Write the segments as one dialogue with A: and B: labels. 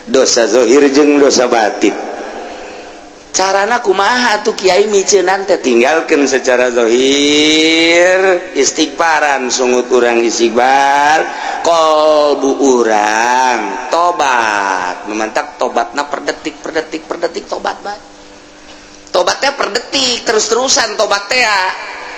A: Dosa zohir jeung dosa batin. Carana kumaha tuh, Kiai, miceunan teh? Tinggalkan secara zohir, istighfaran, sungut urang istighfar, kolbu urang tobat, memantap tobatna per detik, per detik, per detik, tobat bae. Tobatnya per detik, terus-terusan tobat teh,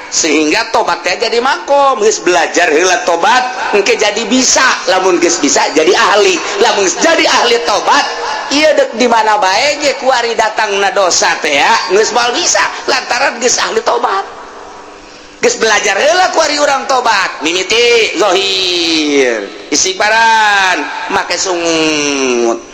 A: sehingga tobatnya jadi makom. Geus belajar heula tobat, engke jadi bisa. Lamun geus bisa, jadi ahli. Lamun geus jadi ahli tobat, iya, dek di mana bae ge kuari datang na dosa teh ya geus moal bisa, lantaran geus ahli tobat. Geus belajar heula kuari urang tobat, mimiti zohir, istighfaran make sungut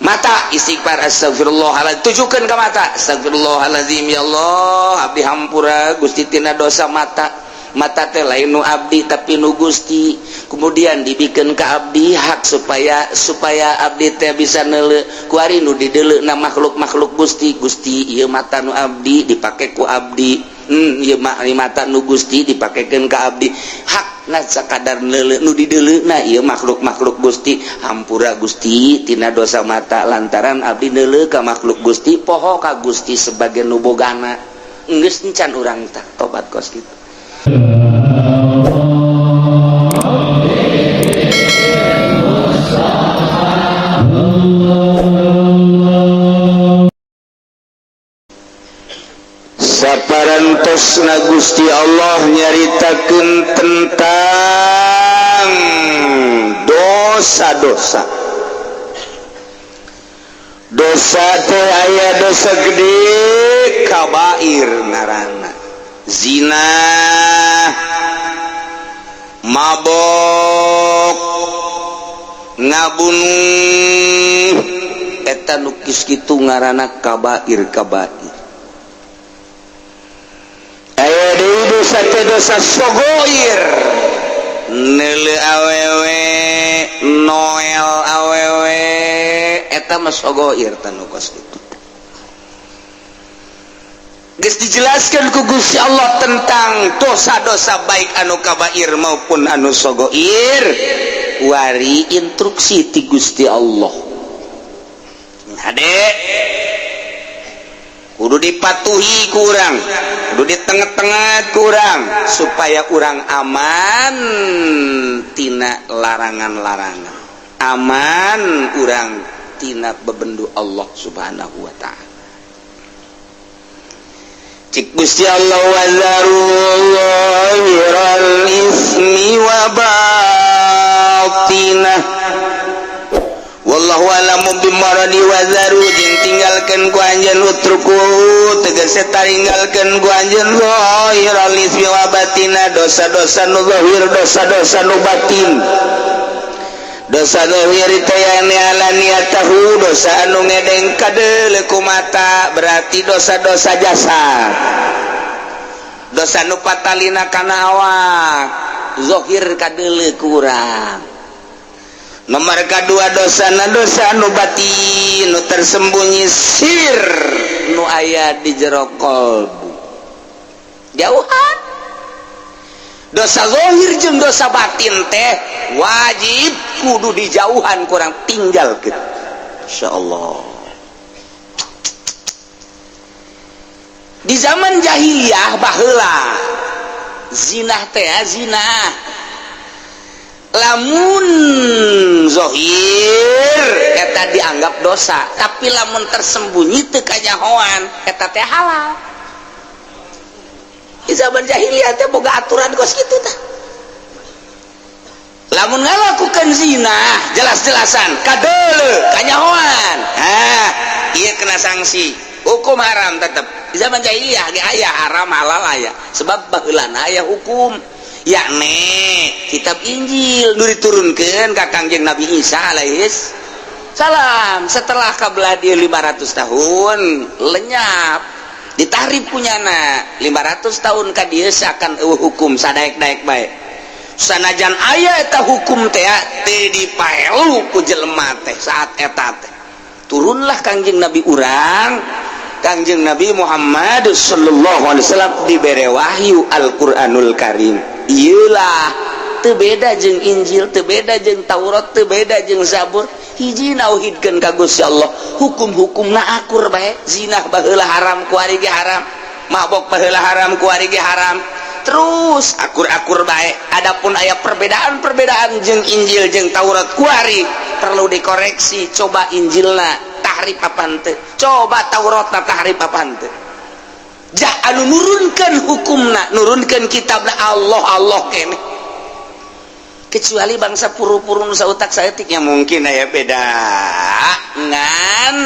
A: mata, istighfar, astagfirullahaladzim, tujukan ke mata, astagfirullahaladzim, ya Allah, abdi hampura Gusti tina dosa mata. Mata teh lain nu abdi, tapi nu Gusti, kemudian dibikin ke abdi hak supaya supaya abdi teh bisa neule. Kuari nu dideuleu na makhluk-makhluk Gusti. Gusti, ieu mata nu abdi, dipake ku abdi. Ieu mata nu Gusti, dipakekeun ka abdi hak na sakadar neule. Nu dideuleu na ieu makhluk-makhluk Gusti. Hampura Gusti tina dosa mata, lantaran abdi neule ka makhluk Gusti, poho ka Gusti sebagai nu bogana. Geus encan urang tah tobat kos kitu. Saparantosna Gusti Allah nyaritakeun tentang dosa-dosa. Dosa teh aya dosa gede, kabair ngaranna, zina, mabok, ngabunuh, eta nu kos kitu ngaranna kabair. Kabair. Aya deui dosa teh dosa sogoir, neule awewe, noel awewe, eta mah sogoir. Tanu kos kitu geus dijelaskan ku Gusti Allah tentang dosa-dosa, baik anu kabair maupun anu sogoir. Wari instruksi ti Gusti Allah, hade kudu dipatuhi kurang, kudu di tengah-tengah kurang, supaya urang aman tina larangan-larangan, aman urang tina bebendu Allah Subhanahu wa Ta'ala. Cik Gusti Allah, wazaru zahiral ismi wa batinah wallahu a'lamu bimuradi. Wazaru jeung tinggalkeun ku anjeun, utruku tegese taringgalkeun ku anjeun, zahiral ismi wa batina, dosa-dosa nu zahir, dosa-dosa nu batin. Dosa zahir teh alaniyatahu, dosa anu ngedeng kadeuleu ku mata, berarti dosa-dosa jasad, dosa nu patalina kana awak, zahir kadeuleu kurang. Nomor kedua, dosa na dosa nu batin, nu tersembunyi, sir nu aya di jero kolbu. Jauhan dosa zahir jeung dosa batin teh wajib kudu dijauhan, kurang tinggal gitu. Insyaallah di zaman jahiliyah baheula, zinah teh zina lamun zohir eta dianggap dosa, tapi lamun tersembunyi teu kanyahoan, eta teh halal. Di zaman jahiliyah teh boga aturan kos kitu tah. Lamun ngalakukan zina jelas-jelasan kadeuleu kanyahoan, ah ieu kena sanksi hukum haram tetep. Di zaman jahiliyah ge aya haram halal aya, sebab baheulana aya hukum, yakni kitab Injil nu diturunkeun ka Kangjeng Nabi Isa alaihis salam. Setelah kabelah dia 500 tahun lenyap, ditahrif punyana. 500 tahun ka dieu seakan eueuh hukum, sadaek-daek bae. Sanajan aya eta hukum teh, teu dipaelu ku jelema teh. Saat eta teh turunlah Kangjeng Nabi urang, Kangjeng Nabi Muhammad sallallahu alaihi wasallam, dibere wahyu Al-Qur'anul Karim. Iyalah, teu beda jeung Injil, teu beda jeung Taurat, teu beda jeung Zabur. Hiji, nauhidkeun ka Gusti Allah. Hukum-hukumna akur bae. Zina baheula haram, kuari ge haram. Mabok baheula haram, kuari ge haram. Terus akur-akur bae. Adapun aya perbedaan-perbedaan jeung Injil jeung Taurat kuari, perlu dikoreksi. Coba Injilna tahrif apa henteu, coba Tauratna tahrif apa henteu. Jah anu nurunkan hukumna, nurunkan kitabna, Allah Allah kene. Kecuali bangsa puru-puru nu sautak saeutik yang mungkin aya beda, ngan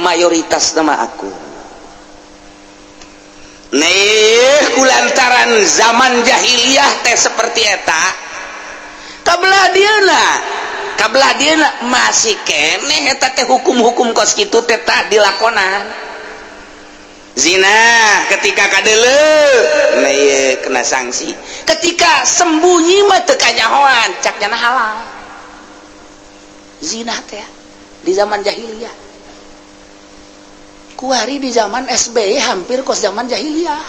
A: mayoritas nama aku nih. Kulantaran zaman jahiliyah teh seperti eta, kabelah dieuna, kabelah dieuna masih keneh eta teh hukum-hukum kos kitu teh tah dilakonan. Zina ketika kadeuleu, nah ieu kena sanksi. Ketika sembunyi mah teu kanyahoan, cak nyana halal zina teh di zaman jahiliyah. Kuari di zaman SBY hampir kos zaman jahiliyah.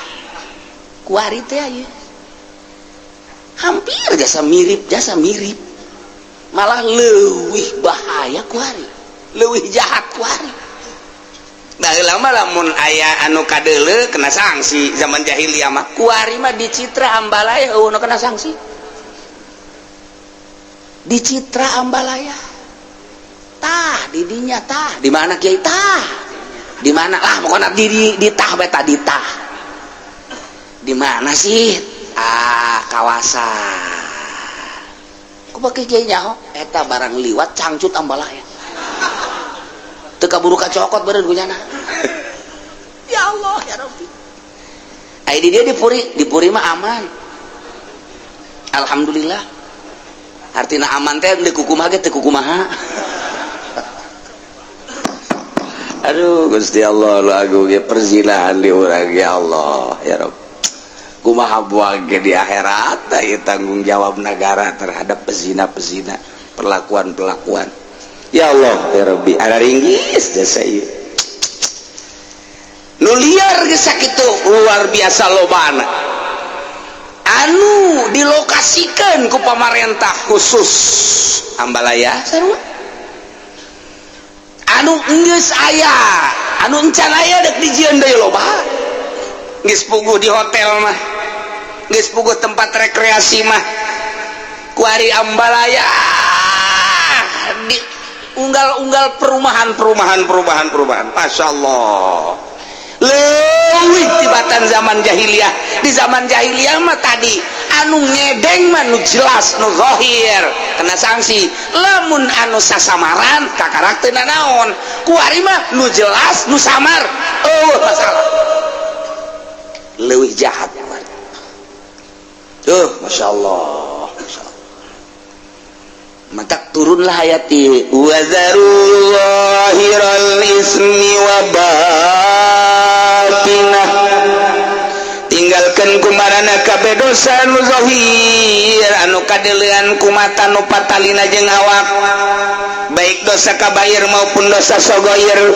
A: Kuari teh ieu hampir jasa mirip, jasa mirip, malah leuwih bahaya kuari, leuwih jahat kuari. Baheula mah lamun aya anu kadeuleu kena sanksi zaman jahiliyah mah. Kuari mah di Citra Ambalaya euweuh nu kena sanksi. Di Citra Ambalaya tah didinya tah di mana, Kiai? Tah di mana lah pokoknya, di tah beta di tah di mana sih? Ah, kawasan ku pakai kiai nyaho eta barang liwat cangcut Ambalaya, teu kaburu kacokot beureun ku nyana. Ya Allah, ya Rabbi. Ai di dia di Puri, di Puri mah aman, alhamdulillah. Artinya aman teh di kukumaha ge teu kukumaha. Aduh, Gusti Allah, lu agung ge perzinahan di urang. Ya Allah, ya Rabb, kumaha buang ge di akhirat ieu tanggung jawab negara terhadap pezina-pezina, perlakuan-perlakuan. Ya Allah, ya Rabbi, ada ringgis jasa ieu nu liar geus sakitu luar biasa lobana anu dilokasikan ku pamarentah khusus Ambalaya sarua anu geus aya, anu encan aya dek dijieun deui loba. Geus puguh di hotel mah, geus puguh tempat rekreasi mah. Kuari Ambalaya di unggal-unggal perumahan, perumahan, perumahan, perumahan. Masya Allah, leuwih tibatan zaman jahiliyah. Di zaman jahiliyah mah tadi anu ngedeng mah nu jelas, nu zahir kena sanksi. Lamun anu sasamaran kakarak teu nanaon. Kuari mah nu jelas, nu samar euweuh masalah, leuwih jahat kuari. Tuh, Masya Allah, Masya Allah. Maka turunlah ayat wa dzaru zahiral ismi wa batinah, tinggalkan kumarana kabeh dosa nu zahir anu kadeulean ku mata, nu patalina jeung awak, baik dosa kabair maupun dosa sogoir,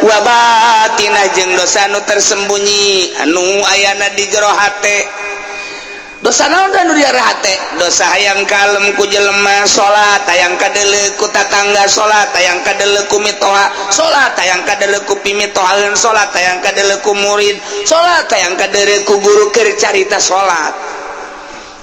A: wa batinah jeung dosa anu tersembunyi anu ayana di jero hate. Dosa naon anu di hate? Dosa hayang kalem ku jelema salat, hayang kadeuleu ku tatangga salat, hayang kadeuleu ku mitoha salat, hayang kadeuleu ku pimitohaeun salat, hayang kadeuleu ku murid salat, hayang kadeuleu ku guru keur carita salat,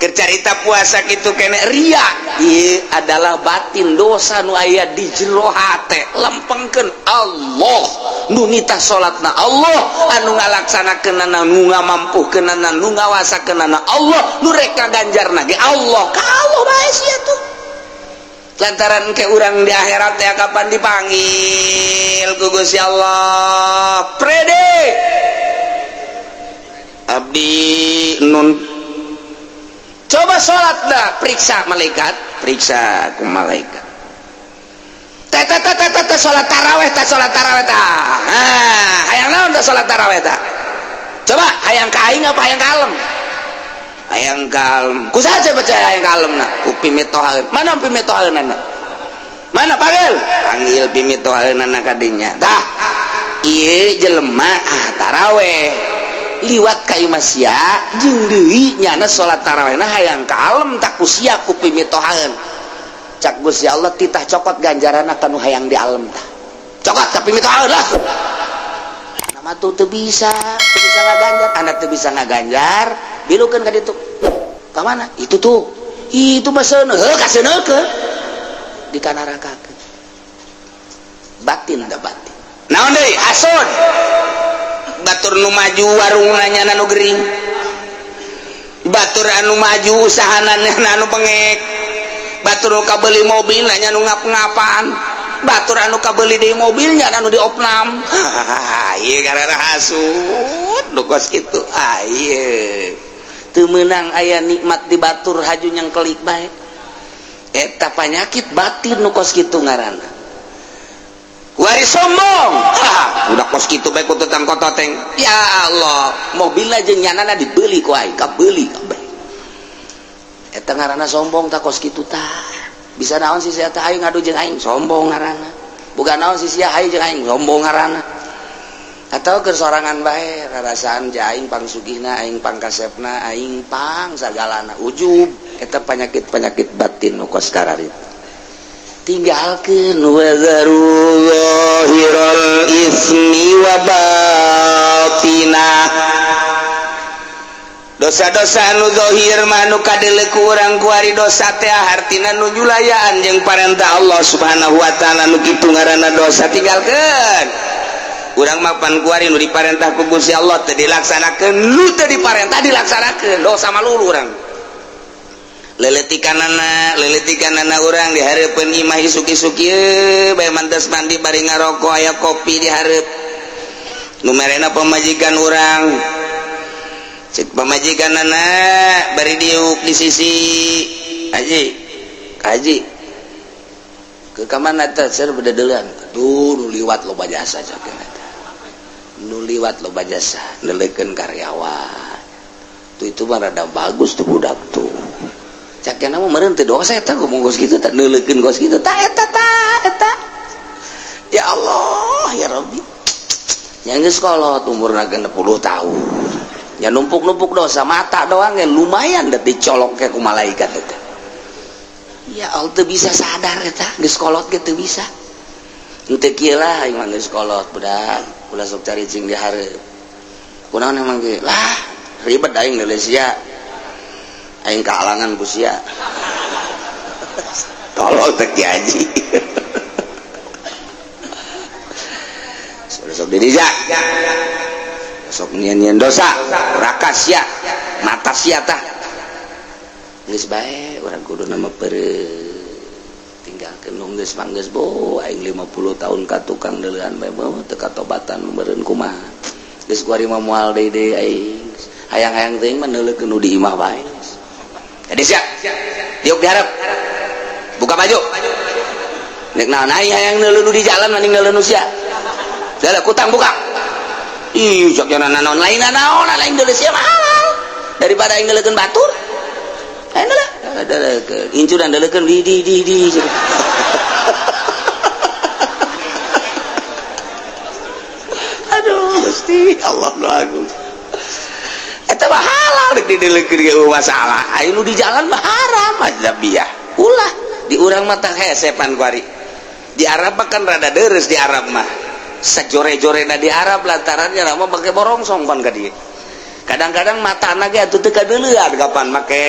A: keur carita puasa kitu kene ria. Ieu adalah batin, dosa nu aya di jero hate. Lempengkeun Allah nu nitah salatna, Allah anu ngalaksanakeunana, nu ngamampuhkeunana, nu ngawasakeunana, Allah nu rek ngaganjarna ge Allah. Ka Allah bae sia tuh, lantaran ke urang di akhirat ya kapan dipanggil ku Gusti Allah, "Prede abdi nun, coba sholat dah." Periksa malaikat, periksa ku malaikat. Teh teh teh teh teh, sholat taraweh teh, sholat taraweh teh. Ah, hayang naon teh sholat taraweh teh? Coba hayang ka aing apa hayang kalem? Hayang kalem. Ku saha percaya hayang kalem? Nah, ku pimitohaeun. Mana pimitohaeunana? Mana? Panggil, panggil pimitohaeunana kadinya. Tah, ieu jelema ah taraweh liwat ka imah sia jeung deui nyana salat tarawehna hayang kalem tak ku sia ku pimitohaeun. Cak Gusti Allah titah cokot ganjaran kanu hayang di alam tah. Cokot tapi minta lah. Nama tuh teu bisa, teu bisa ngaganjar, anak teu bisa ngaganjar, bilukeun ka ditu. Ka mana? Itu tuh. Itu mah seuneuh, heuh kaseuneuhkeun. Di kanarakakeun. Batin da batin.
B: Naon deui? Hasud. Batur nu maju warungna nyana nu gering. Batur anu maju usahana nyana anu bengek. Batur nu kabeuli mobil nya nu ngap-ngapan. Batur anu kabeuli deui mobilnya anu diopnam. Ieu karena hasud nu kos kitu. Ah ieu.
A: Teu meunang aya nikmat di batur haju nyang kelik bae. Eta panyakit batin nu kos kitu ngaranna.
B: Wari sombong. Udah kos kitu bae ku tetang kototeng. Ya Allah,
A: mobil jeung nyanana dibeli ku aing, kabeuli kabeh. Eta ngaranna sombong tah kos kitu tah. Bisa naon sih sia teh aing ngadu jeung aing, sombong ngaranna. Bukan naon sih sia aing jeung aing, sombong ngaranna. Atau keur sorangan bae rarasaan ja aing pangsugihna, aing pangkasepna, aing pang sagalana ujub. Eta penyakit-penyakit batin nu kos kararitu. Tinggalkeun
B: wazaru zahiral ismi wa batinah. Dosa-dosa anu zahir mah nu kadeuleu ku urang kuari dosa teh hartina nu nyulayaan jeung parentah Allah Subhanahu wa taala nu kitu ngaranna dosa tinggalkeun. Urang mah pan kuari nu diparentah ku Gusti Allah teu dilaksanakeun, nu teu diparentah dilaksanakeun, dosa malulu urang. Leletikanana urang dihareupeun imah isuk-isuk ieu bae mantes mandi bari ngaroko aya kopi dihareup. Nu merena pamajikan urang. Cek pamajikanana bari diuk di sisi haji.
A: Haji. Ke ka mana teh ser bededeulan. Aduh nu liwat loba jasa cak eta. Nu liwat loba jasa neuleukeun karyawan. Tuh itu mah rada bagus tuh budak tuh. Cakena mah meureun teu dosa eta ngomong kos kitu tah neuleukeun kos kitu tah eta tah eta. Ya Allah ya Rabbi. Nya geus kolot umurna 60 tahun. Nya numpuk-numpuk dosa mata doang ya lumayan da dicolok ke ku malaikat eta. Ya Allah teu bisa sadar eta geus kolot ge teu bisa. Henteu kieu lah aing mah geus kolot budak ulah sok caricing di hareup. Kunaon emang ge? Lah ribet aing Malaysia. Aing kalangan ku sia.
B: Tolol teh Ki Haji.
A: Sok diri ja. Sok nyian-nyian dosa, raka sia, mata sia tah. Geus bae urang kudu nama peureut. Tinggalkeun nu geus mah geus bo aing 50 tahun ka tukang deuleuan bae mah teu katobatan meureun kumaha. Geus kuari mah moal deui deui aing. Hayang-hayang teuing mah neuleukeun nu di imah bae.
B: Jadi siap. Diuk diharap. Buka baju.
A: Nek naon aing hayang neuleuh nu di jalan mending neuleuh nu sia. Dalah kutang buka. Ih, cok jana naon lain naon lain deuleuh sia mah halal. Daripada aing neuleukeun batur. Aing deuleuh. Deuleukeun. Incuran deuleukeun di di di di. Aduh, Gusti Allah nu agung. Eta mah halal rek dideleukeun ge masalah. Aing nu di jalan mah haram ajabiah. Ulah di urang mah tah hesepan kuari. Di Arab mah kan rada deres di Arab mah. Sajore-jorena di Arab lantarannya mah make borongsong pan ka dieu. Kadang-kadang matana ge atuh teu kadeuleuan kapan make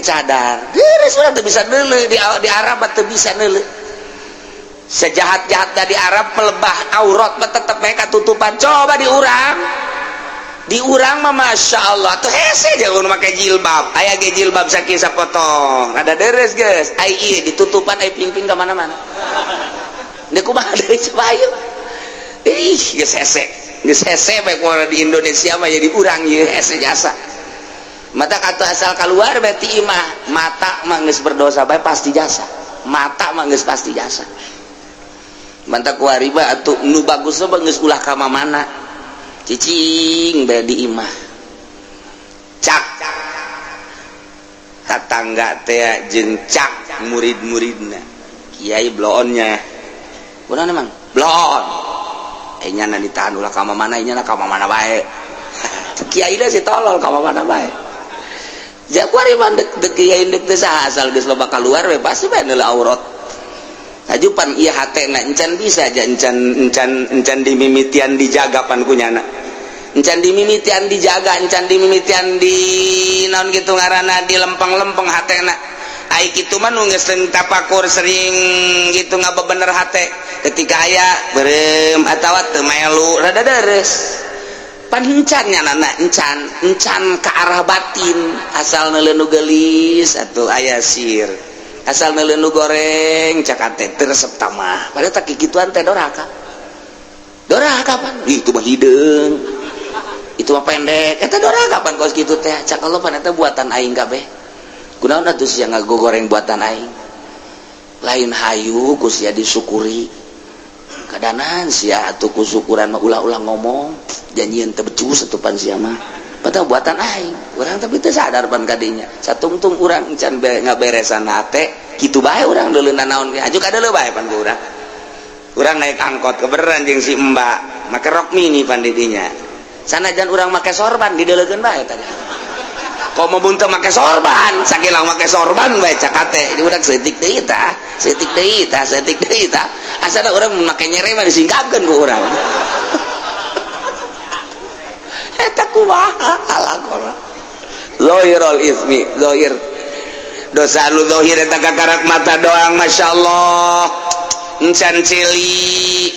A: cadar. Deres urang teu bisa deuleu di Arab mah teu bisa deuleu. Sejahat-jahat dari Arab melebah aurat mah tetep mereka tutupan. Coba di urang mah masya Allah tuh hese jangan make jilbab aya ge jilbab sakieu sapotong rada deres geus ai ieu ditutupan ai pingping ka mana-mana deui kumaha deui coba ayo ih geus hese bae kumaha di Indonesia mah jadi urang ieu hese jasa mata kata asal keluar berarti imah mata mah geus berdosa bae pasti jasa mata mah geus pasti jasa mantap kuari mah atuh nu bagus mah geus ulah ka mana cicing bae di imah
B: cak tatangga teh jeung cak murid-muridna kiai bloonnya
A: kunaon emang bloon nyana ditahan ulah ka mana nyana ka mana bae kiai da si tolol ka mana bae Jakuari mah dek dek kiai dek teu saha, asal geus loba kaluar we pasti bae neuleuh aurat. Hajupan ieu hatena encan bisa aja, encan encan encan dimimitian dijaga pan kunyana. Encan dimimitian dijaga, encan dimimitian di naon gitu ngaranna, di lempeng-lempeng hatena. Ai kitu mah nu geus sering tapakur, sering gitu ngabebener hate, ketika aya beureum atawa teu melu rada deres. Pan encan nya encan encan ke arah batin, asal neuleuh nu geulis atuh aya sir, asal neuleuh nu goreng cak teh teu resep tamah. Padahal tak kikituan teh doraka, doraka pan. Ih, itu mah hideung, itu mah pendek, eta doraka pan kos kitu teh. Cak Allah, pan eta buatan aing kabeh, kunaon atuh sia ngagogoreng buatan aing? Lain hayu ku sia disyukuri kadanan sia atuh ku syukuran mah ulah-ulah ngomong janjian teu becus atuh pan sia mah. Padahal buatan aing urang, tapi teu sadar pan kadinya. Satungtung urang encan ngaberesan hate, kitu bae urang deuleuna naon ge aju kadeuleu bae pan ku urang. Urang naik angkot kebeneran jeung si mbak make rok mini pan didinya, sanajan urang make sorban dideuleukeun bae tadi. Komo mun teu make sorban, sakilang make sorban bae cak hate di urang, saeutik deui tah, saeutik deui tah, saeutik deui tah. Asana urang make nyere mah disingkapkeun ku urang. Eta kumaha alakona zahirul ismi, zahir dosa nu zahir eta kakarak mata doang. Masyaallah, encan cili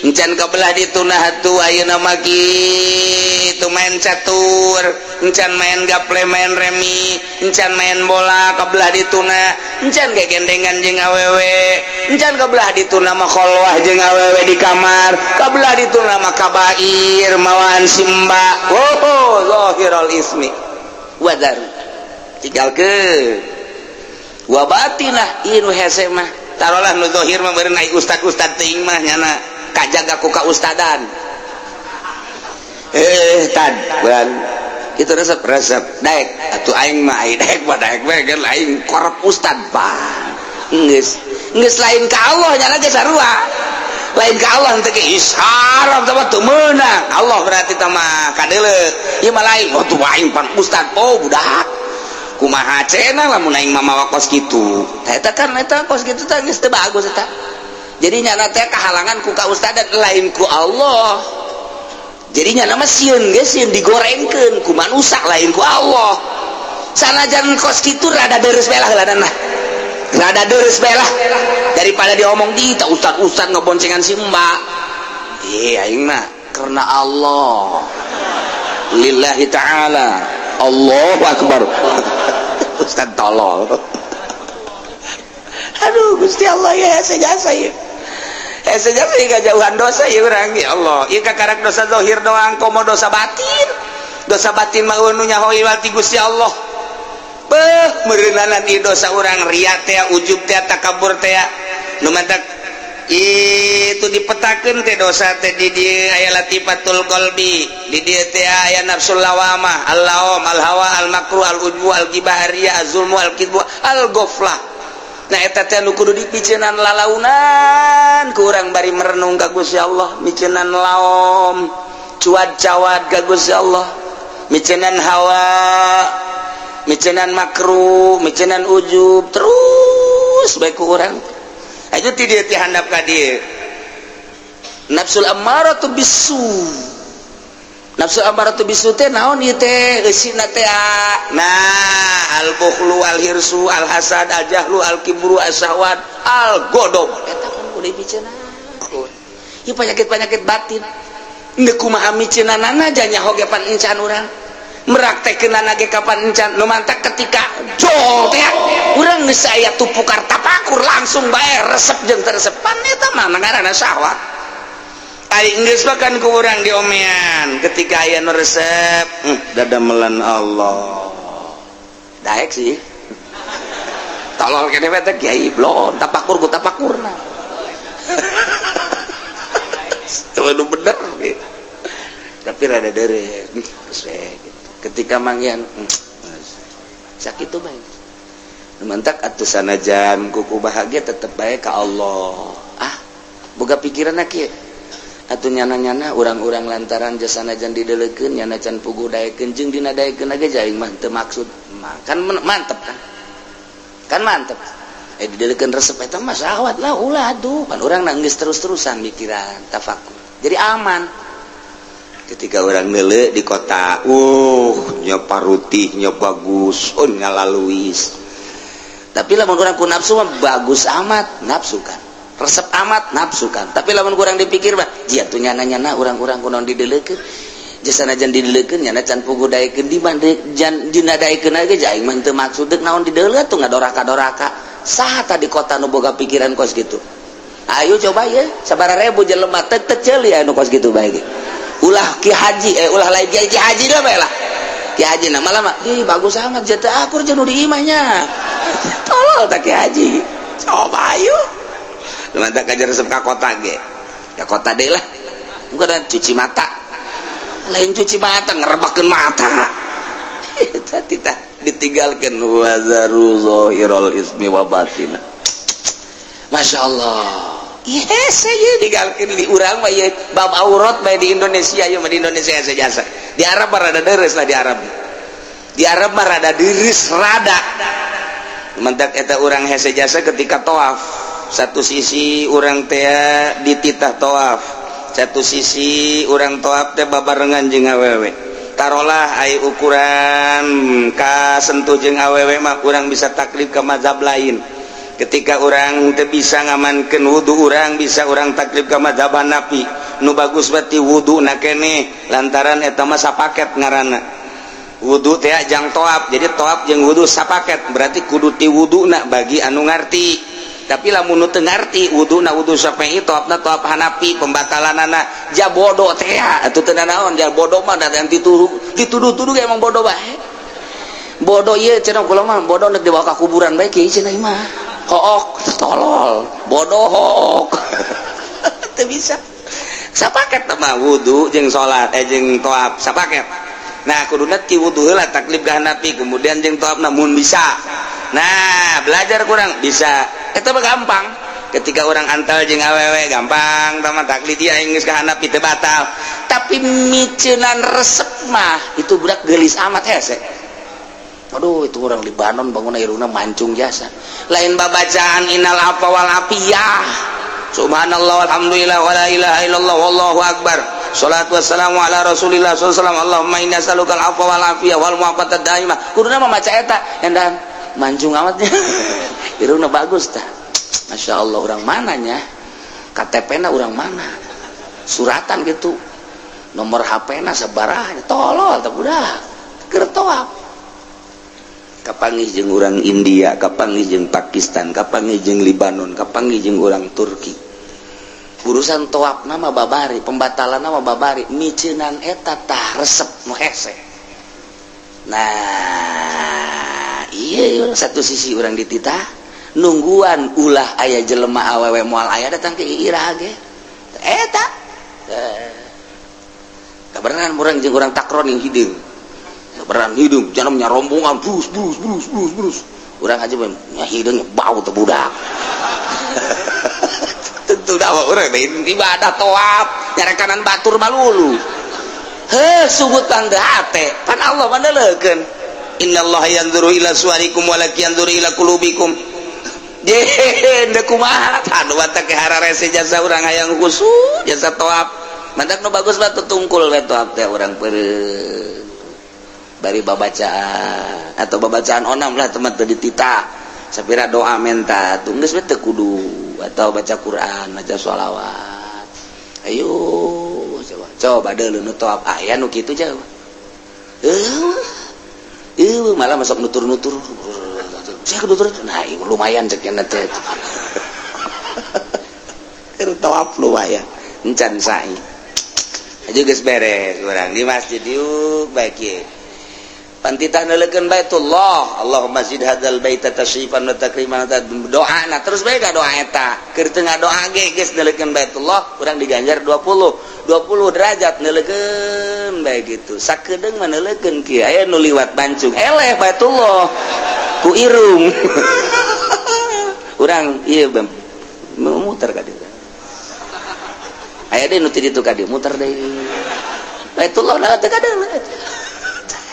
A: encan kebelah ditunah atuh. Ayeuna mah kitu, main catur encan, main gaple, main remi encan, main bola kebelah dituna encan, gegendengan jeung awewe encan, kebelah dituna mah kholwah jeung awewe di kamar, kebelah dituna mah kabair mawaan simba. Oh, zahirul ismi wadar tinggalkeun wa batinah. Ieu nu hese mah tarolah nu zahir mah meureun ai ustad-ustad teuing mah nyana kajaga ku kaustadan. Eh, tad bulan itu resep resep daek atuh aing mah, ai daek mah daek we kan aing korep ustad. Pak, geus geus lain ka Allah nyana ge sarua, lain ka Allah teh ge haram teh mah, teu meunang Allah berarti teh mah kadeuleu ieu mah lain. Oh, tuh aing pan ustad. Oh, budak kumaha cenah lamun aing mah mawa kos kitu? Tah, eta kan eta kos kitu teh geus teu bagus eta. Jadi nyana teh kahalangan ku kaustadan, lain ku Allah. Jadi nyana mah sieun ge sieun digorengkeun ku manusia, lain ku Allah. Sanajan kos kitu rada deres bae lah heulanan, rada deres bae lah daripada diomong di tak ustad-ustad ngeboncengan si mbak. Eh, aing mah karena Allah, lillahi ta'ala, Allahu akbar. Ustad tolol. Aduh Gusti Allah ya, hese jasa ya, hese jasa ya, jauhan dosa ya urang. Ya Allah, ieu kakarak dosa zahir doang, komo dosa batin. Dosa batin mah nu nyaho ti Gusti Allah. Beuh, meureunanan ieu dosa urang, riya teh, ujub teh, takabur teh. Nu mantak itu dipetakeun teh dosa teh, di dieu aya latifatul qalbi, di dieu teh aya nafsul lawamah, al-laum, al-hawa, al-makru, al-ujbu, al-ghibah, riya, az-zulmu, al-kidbu, al-ghaflah. Nah, eta teh nu kudu dipiceunan lalaunan ku urang bari merenung ka Gusti Allah, miceunan laom, cuad cawad ka Gusti Allah, miceunan hawa, miceunan makruh, miceunan ujub terus bae ku urang. Aja ti dieu ti handap ka dieu nafsul ammaratu bisu. Nafsu ammaratu bisu teh naon ieu teh eusina teh? Nah, al bukhlu, al hirsu, al hasad, al jahlu, al kibru, al syahwat, al godob. Eta kan kudu dipiceunan ieu penyakit-penyakit batin. Ndek kumaha miceunanana nyaho ge pan encan urang meraktekeunana ge kapan encan. Nu mantak ketika jol teh urang geus aya tupukar tapakur langsung bae resep jeung teu resep, pan eta mah ngaranna syahwat. Ai geus bahkan ku urang diomean ketika aya nu resep, dadamelan Allah daek sih tolol kene teh kiai blon tapakur ku tapakurna. Itu bener gitu. Tapi rada dere gitu. Ketika manggihan sakit tuh bae mantak atuh, sanajan kuku bahagia tetep bae ka Allah. Ah, boga pikiran kieu. Atuh nyana-nyana urang-urang lantaran jasana jan didelekeun, nyana can puguh daekeun jeung dina daekeun ge aing mah teu maksud. Kan mantep kan? Kan mantep. Eh, didelekeun resep eta mah syahwat lah, ulah atuh. Pan urang geus terus-terusan mikiran tafakur. Jadi aman.
B: Ketika orang nele di kota, nya parutihnya bagus, oh, ngalaluis.
A: Tapi lamun urang ku nafsu mah bagus amat, nafsu kan. Resep amat, nafsu kan. Tapi lamun kurang dipikir mah jia tuh nyana-nyana urang-urang kunaon didelekeun, jasana jan didelekeun, nyana can puguh daekeun, di jan dina daekeun ge aing mah teu maksud, deuk naon dideuleu tuh ngadoraka-doraka. Saha tah di kota nu boga pikiran kos gitu? Ayo coba ya, sabaraha ribu jelema teu teu ceuli anu kos gitu bae ge. Ulah ki haji, eh, ulah lain ki haji lah bae lah. Ki haji na malah mah ih bagus amat jatuh akur jeung nu di imahnya. Tolol tak ki haji. Coba ayo.
B: Mantap kajar resep ka kota ge.
A: Ka kota deh lah. Bukan cuci mata. Lain cuci mata, ngerebakeun mata. Eta tita ditinggalkeun wazaru zahirul ismi wa batina. Masya Allah. Yes, saya ditinggalkeun di urang mah ieu bab aurat bae di Indonesia, ieu mah di Indonesia jasa. Di Arab mah rada deres lah di Arab. Di Arab mah rada deres rada.
B: Mentak eta urang hese jasa ketika tawaf. Satu sisi urang teh dititah tawaf, satu sisi urang tawaf teh babarengan jeung awewe. Tarolah ai ukuran kasentuh jeung awewe mah urang bisa taklid ke mazhab lain. Ketika urang teu bisa ngamankeun wudu, urang bisa urang taklid ke mazhab Hanafi. Nu bagus berarti wudu na keneh, lantaran eta mah sapaket ngaranna. Wudu teh jang tawaf, jadi tawaf jeung wudu sapaket, berarti kudu ti wuduna bagi anu ngarti. Tapi lamun nu teu ngarti wuduna wudu Syafi'i, tawafna tawaf Hanafi, pembatalanana ja bodoh teh atuh teu naon. Ja bodoh mah da dituduh dituduh-tuduh emang bodoh bae. Bodoh ieu cenah kula mah, bodoh nek dibawa ka kuburan bae kieu cenah mah. Hook tolol, bodoh hook. Teu bisa.
A: Sapaket mah wudu jeung salat, eh, jeung tawaf sapaket. Nah, kuduna ti wudu heula taklid ka Hanafi, kemudian jeung tawafna mun bisa. Nah, belajar kurang bisa eta mah gampang. Ketika orang antal jeung awewe gampang tama taklid dia geus ka Hanafi teu batal. Tapi miceunan resep mah itu budak geulis amat hese. Aduh, itu orang Libanon bangun irungna mancung jasa. Lain babacaan innal afwa wal afiyah.
B: Subhanallah, alhamdulillah, wala ilaha illallah, wallahu akbar. Salatu wassalamu ala Rasulillah sallallahu alaihi wasallam. Allahumma inna as'aluka al-afwa wal afiyah wal mu'afata daimah.
A: Kuduna mah maca eta, endan mancung amatnya. Irungna bagus tah. Masya Allah, orang mananya? KTP na orang mana? Suratan gitu. Nomor HP na sabaraha? Tolol tah budak. Keur tawaf.
B: Kapanggih jeung urang India, kapanggih jeung Pakistan, kapanggih jeung Libanon, kapanggih jeung urang Turki.
A: Urusan tawaf nama babari, pembatalan nama babari, miceunan eta tah resep nu hese. Nah, iya, satu sisi orang dititah nungguan ulah aya jelema awewe, moal aya datang ke ira ge. Eta. Eh. Kabeneran urang jeung urang takron yang hideung. Kabeneran hideung, jangan rombongan brus brus brus brus brus. Urang aja nya hideung bau teh budak. Tentu dah urang ibadah tawaf nyarekanan batur malulu. Heh, sungut tanda hate pan Allah mandeleukeun.
B: Innallaha yanzuru ila suwarikum walakin yanzuru ila qulubikum.
A: Je deuk kumaha anu batak hararese jasa urang hayang khusyuk jasa tawaf. Mantak nu bagus mah tungkul we tawaf teh urang peureum. Bari babacaan atau babacaan onam lah teman teu ditita. Sapira doa menta tuh geus we teu kudu atau baca Quran, baca sholawat. Ayo coba coba deuleu nu tawaf aya nu kitu jauh. Eh, malah masuk nutur-nutur. Saya nutur, nah lumayan cek teh. Keur tawaf lumayan. Encan sa'i.
B: Aja geus beres urang di masjid yuk baik ye.
A: Pantitah neuleukeun Baitullah, Allahumma zid hadzal baita tasyrifan wa takriman, doa na terus bae ka doa eta. Keur teu ngadoa ge geus neuleukeun Baitullah, urang diganjar 20 20 derajat neuleukeun bae gitu. Sakedeung mah neuleukeun kieu aya nu liwat bancung eleh Baitullah ku irung. Urang ieu muter ka dieu. Aya deui nu ti ditu ka dieu muter deui. Baitullah na teu kadeuleu.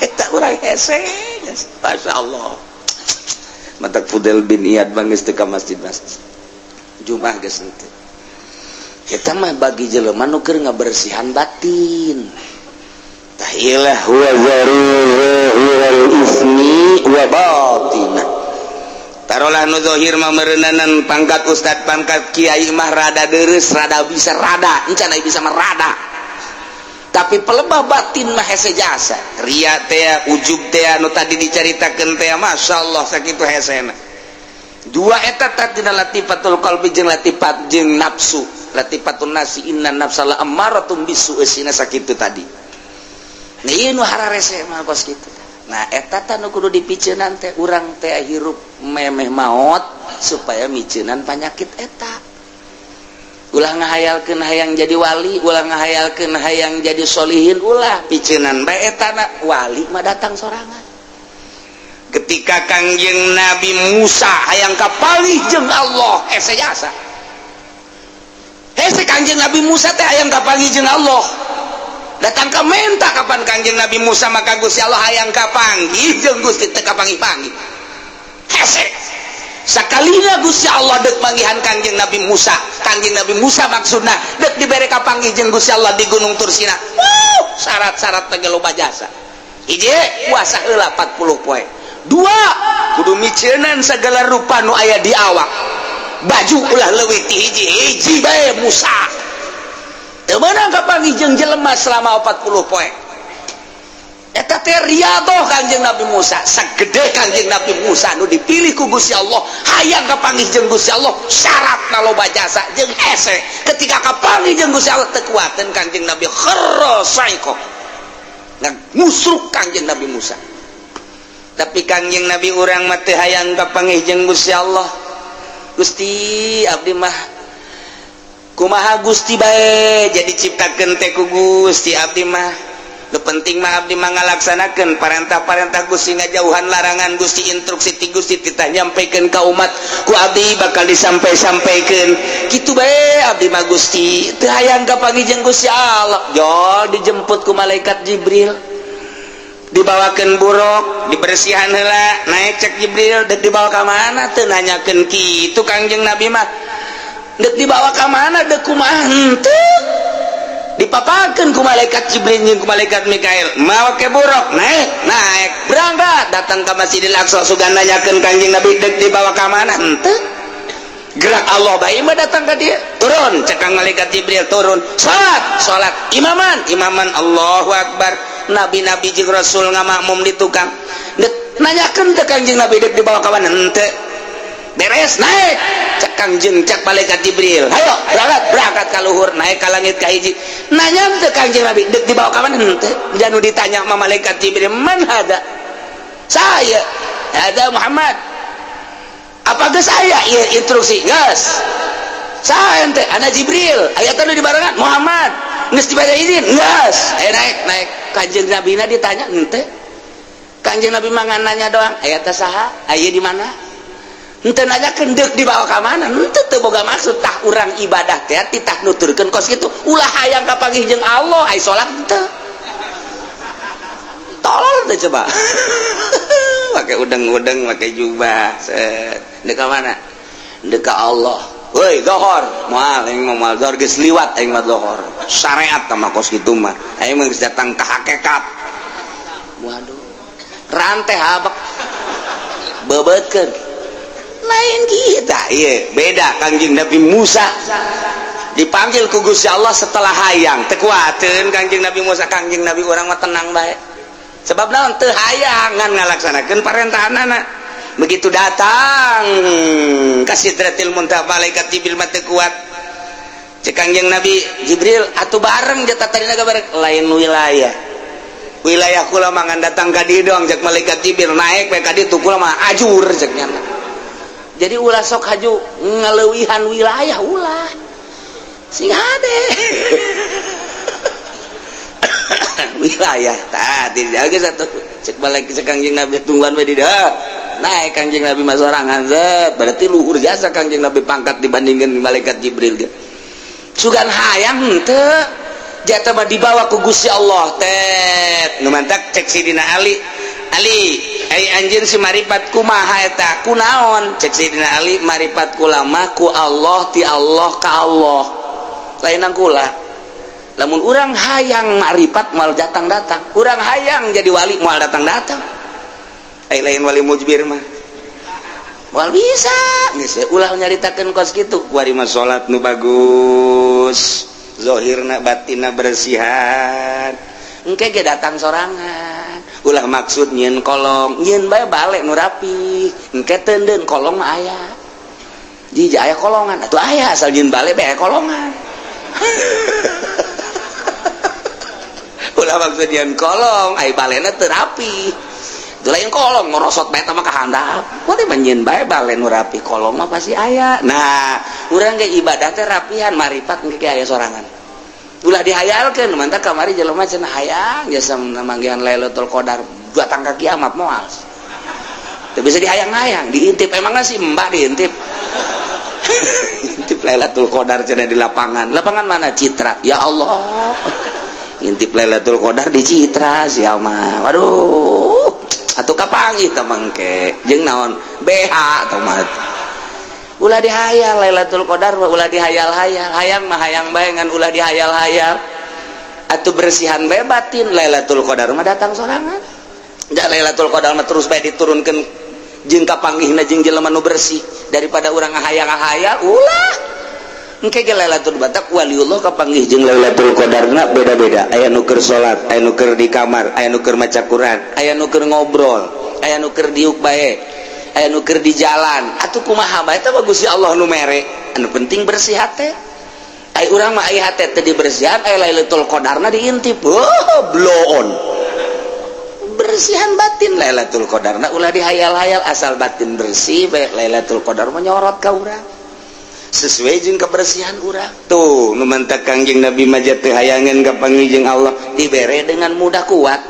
A: Eta urang hese. Masyaallah. Matak Fudel bin Iyad bangis teu ka masjid-masjid. Jumat geus henteu. Eta mah bagi jelema nu keur ngabersihan batin. Tahilah huwa zahiral ismi wa batinah. Tarolah nu zahir mah meureunanan pangkat ustad pangkat kiai mah rada dereus, rada bisa rada, encan bisa mah rada. Tapi pelebah batin mah hese jasa. Ria teh, ujub teh nu tadi dicaritakeun teh, masyaallah sakitu hesena. Dua eta tadina latifatul qalbi jeung latifat jeung nafsu. Latifatun nasi inna nafsa la ammaratum bisu eusina sakitu tadi. Nah ieu nu hararese mah kos kitu. Nah eta tah nu kudu dipiceunan teh urang teh hirup memeh maot supaya miceunan panyakit eta. Ulah ngahayalkeun hayang jadi wali, ulah ngahayalkeun hayang jadi solihin, ulah piceunan bae eta na wali mah datang sorangan. Ketika Kangjeng Nabi Musa hayang kapanggih jeung Allah, hese jasa. Hese Kangjeng Nabi Musa teh hayang kapanggih jeung Allah. Datang ka menta kapan Kangjeng Nabi Musa maka Gusti Allah hayang kapanggih jeung Gusti teu kapanggih-panggih. Hese. Sakalina Gusti Allah dek manggihan Kangjeng Nabi Musa. Kangjeng Nabi Musa maksudna dek dibere kapanggih jeung Gusti Allah di Gunung Tursina. Wuh, syarat-syarat teh loba jasa. Hiji, puasa heula 40 poe. Dua, kudu miceunan segala rupa nu aya di awak. Baju ulah leuwih ti hiji, hiji bae Musa. Teu meunang kapanggih jeung jelema selama 40 poe. Eta teh riyadhah Kangjeng Nabi Musa, sagede Kangjeng Nabi Musa nu dipilih ku Gusti Allah, hayang kapanggih jeung Gusti Allah, syaratna loba jasa jeung hese. Ketika kapanggih jeung Gusti Allah teu kuateun Kangjeng Nabi kharra saiko. Ngusruk Kangjeng Nabi Musa. Tapi Kangjeng Nabi urang mah teu hayang kapanggih jeung Gusti Allah. Gusti abdi mah kumaha Gusti bae jadi ciptakeun teh ku Gusti abdi mah. Nu penting mah abdi mah ngalaksanakeun parentah-parentah Gusti, ngajauhan larangan Gusti, instruksi ti Gusti titah nyampekeun ka umat ku abdi bakal disampai-sampaikeun. Kitu bae abdi mah Gusti, teu hayang kapanggih jeung Gusti Allah. Jol dijemput ku malaikat Jibril. Dibawakeun buruk, dibersihan heula, naik cek Jibril, dek dibawa ka mana teu nanyakeun kitu Kangjeng Nabi mah. Dek dibawa ka mana dek kumaha henteu. Dipapakeun ku malaikat Jibril jeung ku malaikat Mikail, mawa ke buruk, naik, naik, berangkat, datang ka Masjidil Aqsa sugan nanyakeun Kangjeng Nabi dek dibawa ka mana henteu. Gerak Allah bae mah datang ka dia, turun cek kang malaikat Jibril turun, salat, salat, imaman, imaman, Allahu Akbar. Nabi-nabi jeung Rasul ngamakmum di tukang. Dek nanyakeun teh Kangjeng Nabi dek dibawa ka mana henteu. Beres naik cek Kangjeng cek malaikat Jibril, hayo berangkat, berangkat ka luhur, naik ka langit ka hiji. Nanya teh Kangjeng Nabi dek dibawa ka mana henteu. Janu ditanya sama malaikat Jibril, man hada? Saya, hada Muhammad. Apa geus aya ieu instruksi? Geus. Saya ente, ana Jibril, aya teh nu dibarengan Muhammad. Geus dibere izin? Geus. Aya naik, naik. Kangjeng Nabi na ditanya henteu. Kangjeng Nabi mah nanya doang, aya teh saha? Aya di mana? Henteu nanyakeun deuk dibawa ka mana? Henteu teu boga maksud tah urang ibadah teh titah nuturkeun kos kitu. Ulah hayang kapanggih jeung Allah, ai salat henteu. Tolol teh coba. Pakai udeng-udeng, pakai jubah. Set. Deuk ka mana? Deuk ka Allah. Woi, zohor. Moal aing mah moal zohor geus liwat aing mah zohor. Syariat mah kos kitu mah. Aing mah geus datang ka hakikat. Waduh. Rantai habek. Bebeutkeun. Lain kita, iya beda Kangjeng Nabi Musa dipanggil ku Gusti Allah setelah hayang teu kuateun Kangjeng Nabi Musa. Kangjeng Nabi urang mah tenang bae sebab naon teu hayang ngan ngalaksanakeun parentahanana. Begitu datang ka Sidratil Muntaha malaikat Jibril mah teu kuat. Cek Kangjeng Nabi Jibril atuh bareng jatah tadina bareng lain wilayah wilayah kula mah ngan datang ka dieu doang. Cek malaikat Jibril naik we ka ditu kula mah ajur cek nyana. Jadi ulah sok haju ngaleuwihan wilayah ulah sing hade wilayah tah tidak geus atuh cek balik cek Kangjeng Nabi tungguan we di dieu naik Kangjeng Nabi mah sorangan zet berarti luhur jasa Kangjeng Nabi pangkat dibandingkan malaikat Jibril ge. Sugan hayang henteu jata mah dibawa ku Gusti Allah tet. Nu mantak cek Sidina Ali, Ali ai anjeun si maripat kumaha eta kunaon? Cek Sidina Ali, maripat kula mah ku Allah, ti Allah ka Allah, lainan kula. Lamun urang hayang maripat moal datang-datang, urang hayang jadi wali moal datang-datang. Ai lain wali mujbir mah moal bisa. Geus ulah nyaritakeun kos kitu. Kuari mah salat nu bagus, zahirna batinna bersihan, engke ge datang sorangan. Ulah maksud nyieun kolong, nyieun bae balik nu rapi, engke teundeun kolong mah aya. Jiji aya kolongan atuh aya, asal nyieun balik bae kolongan. Ulah maksud nyieun kolong, ai balena teu rapi. Itu lain kolong ngorosot bae mah ka handap. Kuari mah nyieun bae bale nu rapi, kolong mah pasti aya. Nah, urang ge ibadah teh rapihan, maripat engke ge aya sorangan. Ulah dihayalkeun, mantak kamari jelema cenah hayang jasa manggihan Lailatul Qadar datang ka kiamat moal. Teu bisa dihayang-hayang, diintip emangna si Mbak diintip. Intip Lailatul Qadar cenah di lapangan. Lapangan mana? Citra. Ya Allah. Intip Lailatul Qadar di Citra sia mah. Waduh. Atuh kapanggih teh mangke jeung naon? BH atau mah. Ulah dihayal Lailatul Qadar mah ulah dihayal-hayal. Hayang mah hayang bae ngan ulah dihayal-hayal. Atuh bersihan bae batin, Lailatul Qadar mah datang sorangan. Da Lailatul Qadar mah terus bae diturunkeun jeung kapanggihna jeung jelema nu bersih daripada urang ngahayang-ngahayal ulah. Engke ge Lailatul Batak waliullah kapanggih jeung Lailatul Qadarna beda-beda. Aya nu keur salat, aya nu keur di kamar, aya nu keur maca Quran, aya nu keur ngobrol, aya nu keur diuk bae, aya nu keur di jalan. Atuh kumaha bae eta mah Gusti Allah nu mere. Anu penting bersih hate. Ai urang mah ai hate teu dibersihan, ai Lailatul Qadarna diintip. Oh, bloon. Bersihan batin Lailatul Qadarna ulah dihayal-hayal, asal batin bersih bae Lailatul Qadar mah nyorot ka urang. Sesuai jeung kebersihan urang. Tuh, nu mantak Kangjeng Nabi mah teu hayangeun kapanggih jeung Allah dibere dengan mudah kuat.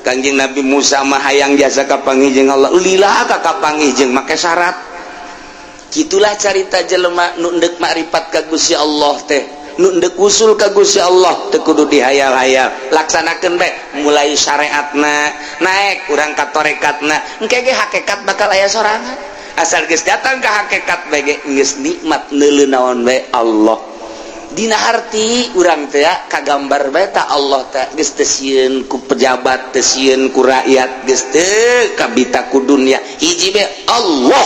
A: Kangjeng Nabi Musa mah hayang jasa kapanggih jeung Allah, lila ka kapanggih jeung make syarat. Kitulah carita jelema nu endek makrifat ka Gusti Allah teh, nu endek usul ka Gusti Allah teu kudu dihayal-hayal, laksanakeun bae mulai syariatna naik urang ka tarekatna, engke ge hakikat bakal aya sorangan. Asal geus datang ka hakikat bae ge geus nikmat neuleu naon bae Allah. Dina harti urang teh kagambar bae ta Allah teh geus teu sieun ku pejabat, teu sieun ku rakyat, geus teu kabita ku dunya, hiji bae Allah.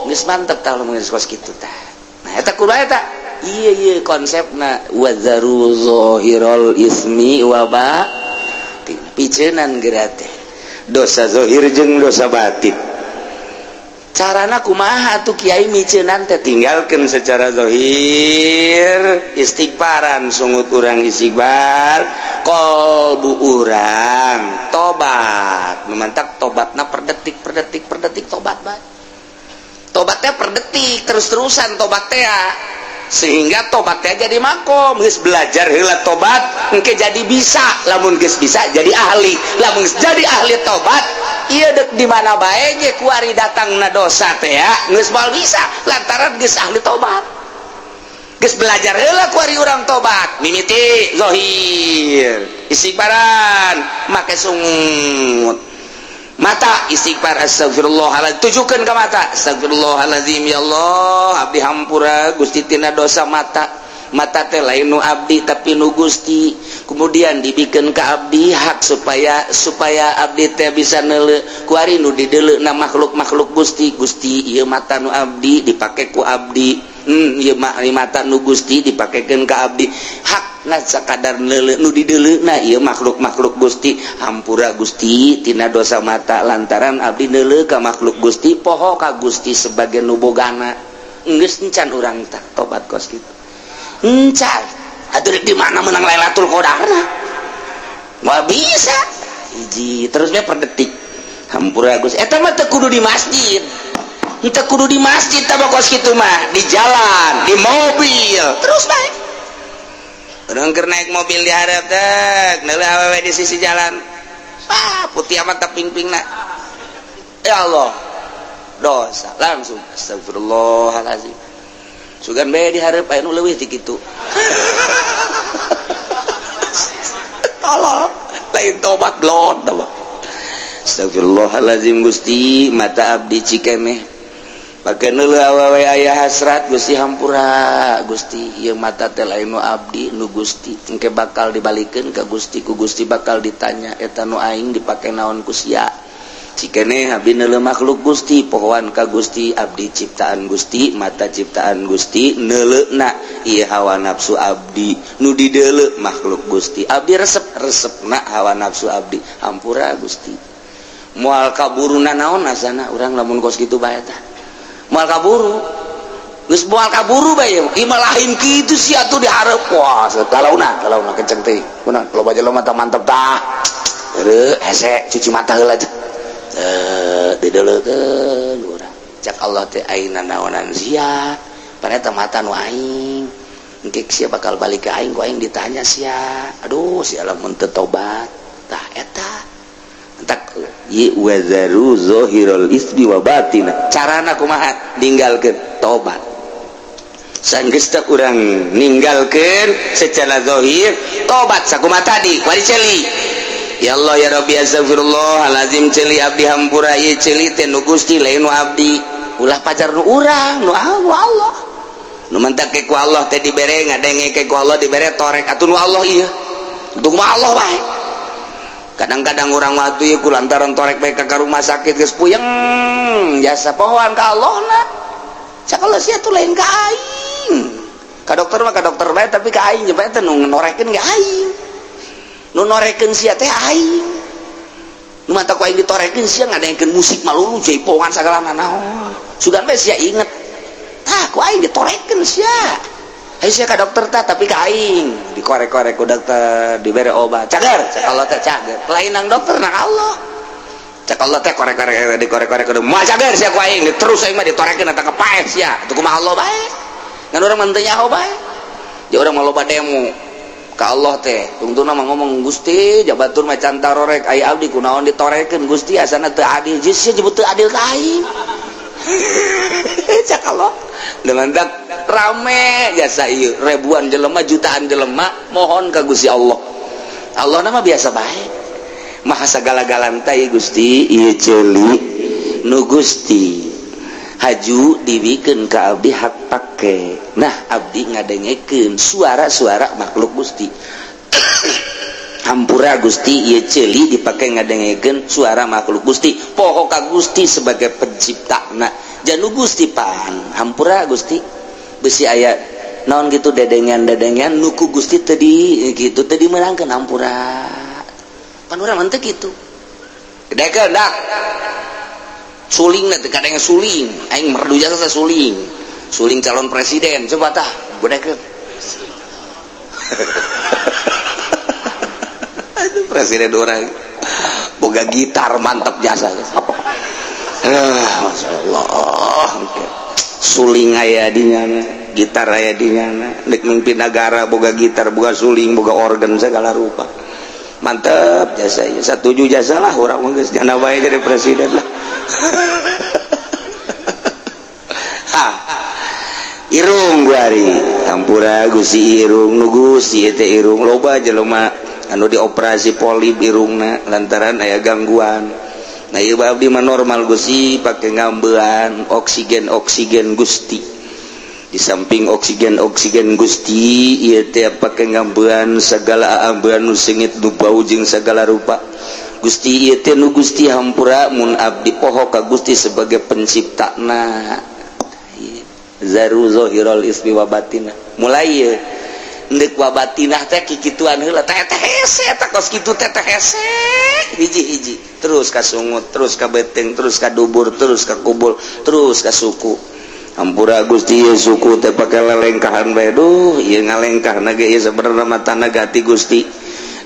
A: Geus mantep tah lamun geus kos kitu tah. Nah eta kudu eta. Ieu ieu konsepna wazaru zahirul ismi wa batin. Piceunan geura teh. Dosa zahir jeung dosa batin. Carana kumaha atuh kiai miceunan teh? Tinggalkeun secara zahir, istighfaran sungut urang istighfar, qalbu urang tobat. Memantak tobatna per detik per detik per detik tobat bae. Tobatnya per detik terus-terusan tobat teh, sehingga tobatnya jadi makom. Geus belajar heula tobat engke jadi bisa, lamun geus bisa jadi ahli, lamun geus jadi ahli tobat ieu deuk di mana bae ge kuari datangna dosa teh ya geus moal bisa lantaran geus ahli tobat. Geus belajar heula kuari urang tobat mimiti zahir istighfaran make sungut mata istighfar astagfirullahaladzim, tujukan ke mata astagfirullahaladzim, ya Allah abdi hampura Gusti tina dosa mata. Mata teh lain nu abdi tapi nu Gusti, kemudian dibikin ke abdi hak supaya supaya abdi teh bisa neuleu kuari nu dideuleu na makhluk-makhluk Gusti. Gusti ieu mata nu abdi dipake ku abdi, ieu mata nu Gusti dipakekeun ka abdi, hak na sakadar neuleu nu dideuleu na ieu makhluk-makhluk Gusti, hampura Gusti tina dosa mata lantaran abdi neuleu ka makhluk Gusti, poho ka Gusti sebagai nu bogana. Geus encan urang tah tobat kos kitu. Encan atuh di mana menang Lailatul Qadarna? Moal bisa. Hiji terusnya per detik. Hampura Gusti. Eta mah teu kudu di masjid. Teu kudu di masjid tah kos kitu mah, di jalan, di mobil, terus bae. Urang keur naik mobil di hareup teh, neuleuh awewe di sisi jalan. Ah, putih amat tah ping-pingna. Ya Allah. Dosa langsung astagfirullahalazim. Sugan bae dihareup aya nu leuwih ti kitu. Tolong, lain tobat blon tah. Astagfirullahalazim Gusti, mata abdi cikemeh. Pake neuleuh awewe aya hasrat Gusti hampura Gusti, ieu mata teh lain nu abdi nu Gusti. Engke bakal dibalikeun ka Gusti, ku Gusti bakal ditanya eta nu aing dipake naon ku sia. Cikene abdi neuleuh makhluk Gusti, pohoan ka Gusti, abdi ciptaan Gusti, mata ciptaan Gusti, neuleuhna ieu hawa nafsu abdi, nu dideuleu makhluk Gusti. Abdi resep-resepna hawa nafsu abdi, hampura Gusti. Moal kaburuna naon asana urang lamun kos kitu bae tah. Moal kaburu. Geus moal kaburu bae ieu mah lain kitu sia atuh dihareup. Wah, kalauna, kalauna kenceng teh. Kunaon loba jelema mata mantep tah. Heueuh, hese cuci mata heula teh. Dideleukeun urang. Cak Allah teh ayeuna naonan sia, paneta mata nu aing. Engke sia bakal balik ka aing, ku aing ditanya sia. Aduh, sia lamun teu tobat. Tah eta. Entak ye wazaru zahirul ismi wa batina. Carana kumaha? Ninggalkeun tobat. Sanggeus teh urang ninggalkeun secara zahir, tobat sakumaha tadi, wari ceuli. Ya Allah ya Rabbi astagfirullahalazim ceuli abdi hampura ieu ceuli teh nu Gusti lain nu abdi. Ulah pajar nu urang, nu Allah. Nu mentak ke ku Allah teh dibere ngadenge ke ku Allah dibere torek atuh nu Allah ieu. Untung mah Allah bae. Kadang-kadang urang mah atuh ieu ku lantaran torek bae ka rumah sakit geus puyeng jasa pohoan ka Allah na. Cak Allah sia tuh lain ka aing. Ka dokter mah ka dokter bae tapi ka aing bae teh nu norekeun ge aing. Nu norekeun sia teh aing. Nu mata ku aing ditorekeun sia ngadengkeun musik malulu jaipongan sagala nanaon. Sugan bae sia inget. Tah ku aing ditorekeun sia. Hayu sia ka dokter tah tapi ka aing dikorek-korek ku dokter dibere obat. Cager, cak Allah teh cager. Lain nang dokter nang Allah. Cak Allah teh korek-korek dikorek-korek kudu moal cager sia ku aing terus aing mah ditorekeun eta kepaeh sia. Atuh kumaha Allah bae. Ngan urang mah teu nyaho bae. Jadi urang mah loba demo. Ka Allah teh tungtungna mah ngomong Gusti jabatur mah can tarorek aya abdi kunaon ditorekeun Gusti asana teu adil geus sia jebut teu adil ka aing. Cak Allah dengan tak rame jasa ieu ribuan jelema jutaan jelema mohon ka Gusti Allah. Allah nama biasa bae. Maha sagala-galana teh Gusti ieu ceuli nu Gusti haju dibikeun ka abdi hak pake. Nah abdi ngadengekeun suara-suara makhluk Gusti. Hampura Gusti ieu ceuli dipake ngadengekeun suara makhluk Gusti. Poho ka Gusti sebagai penciptana. Janu Gusti pan hampura Gusti besi aya naon gitu dedengan-dedengan nu ku Gusti teu di gitu teu dimeulangkeun hampura. Pan urang mah teu kitu. Gedekeun dak. Suling nanti kadang suling aing merdu jasa suling suling calon presiden coba tah godekeun. Aduh presiden orang boga gitar mantap jasa. Masyaallah suling aya di nyana gitar aya di nyana nek mimpin negara boga gitar boga suling boga organ segala rupa mantap jasa ieu satuju jasa lah urang mah geus jana bae jadi presiden lah. Ha. Irung guari hampura Gusti irung nu Gusti teh irung loba jelema anu dioperasi polip irungna lantaran aya gangguan. Nah ieu abdi mah normal Gusti pake ngambean oksigen oksigen Gusti. Di samping oksigen oksigen Gusti ieu teh pake ngambean segala ambean nu seungit nu bau jeung segala rupa. Gusti ieu teh nu Gusti hampura mun abdi poho ka Gusti sebagai penciptana. Zaru zahirul ismi wa batina. Mulai ieu endek wa batinah teh kikituan heula teh teh hese eta kos kitu teh teh hese hiji-hiji terus ka sungut terus ka beuteung terus ka dubur terus ka kubur terus ka suku. Hampura Gusti ieu suku teh pake lelengkahan bae duh ieu ngalengkahna ge ieu sabenerna mah tanah gati Gusti.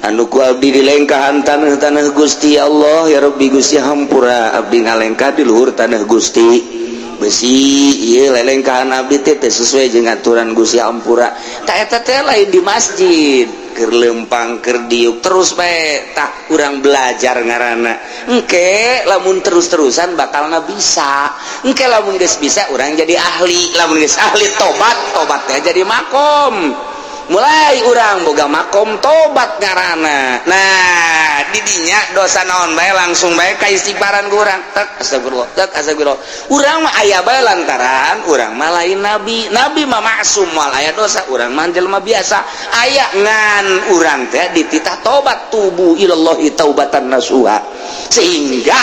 A: Anu ku abdi dilengkahan tanah-tanah Gusti ya Allah ya Rabbi Gusti hampura abdi ngalengkah di luhur tanah Gusti. Besi ieu lelengkahan abdi teh teu sesuai jeung aturan Gusti Ampura. Tah, eta teh lain di masjid, keur lempang, keur diuk terus bae. Tah, urang belajar ngaranna. Engke lamun terus-terusan bakalna bisa. Engke lamun geus bisa, urang jadi ahli. Lamun geus ahli, tobat. Tobat teh jadi makom. Mulai urang boga makom tobat ngaranna. Nah, didinya dosa naon bae langsung bae ka istighfaran ku urang, tek astagfirullah, tek astagfirullah. Urang mah aya bae, lantaran urang mah lain nabi. Nabi mah maksum, moal aya dosa. Urang mah jelema biasa, aya, ngan urang teh dititah tobat, tubu ilallahi taubatan nasuha, sehingga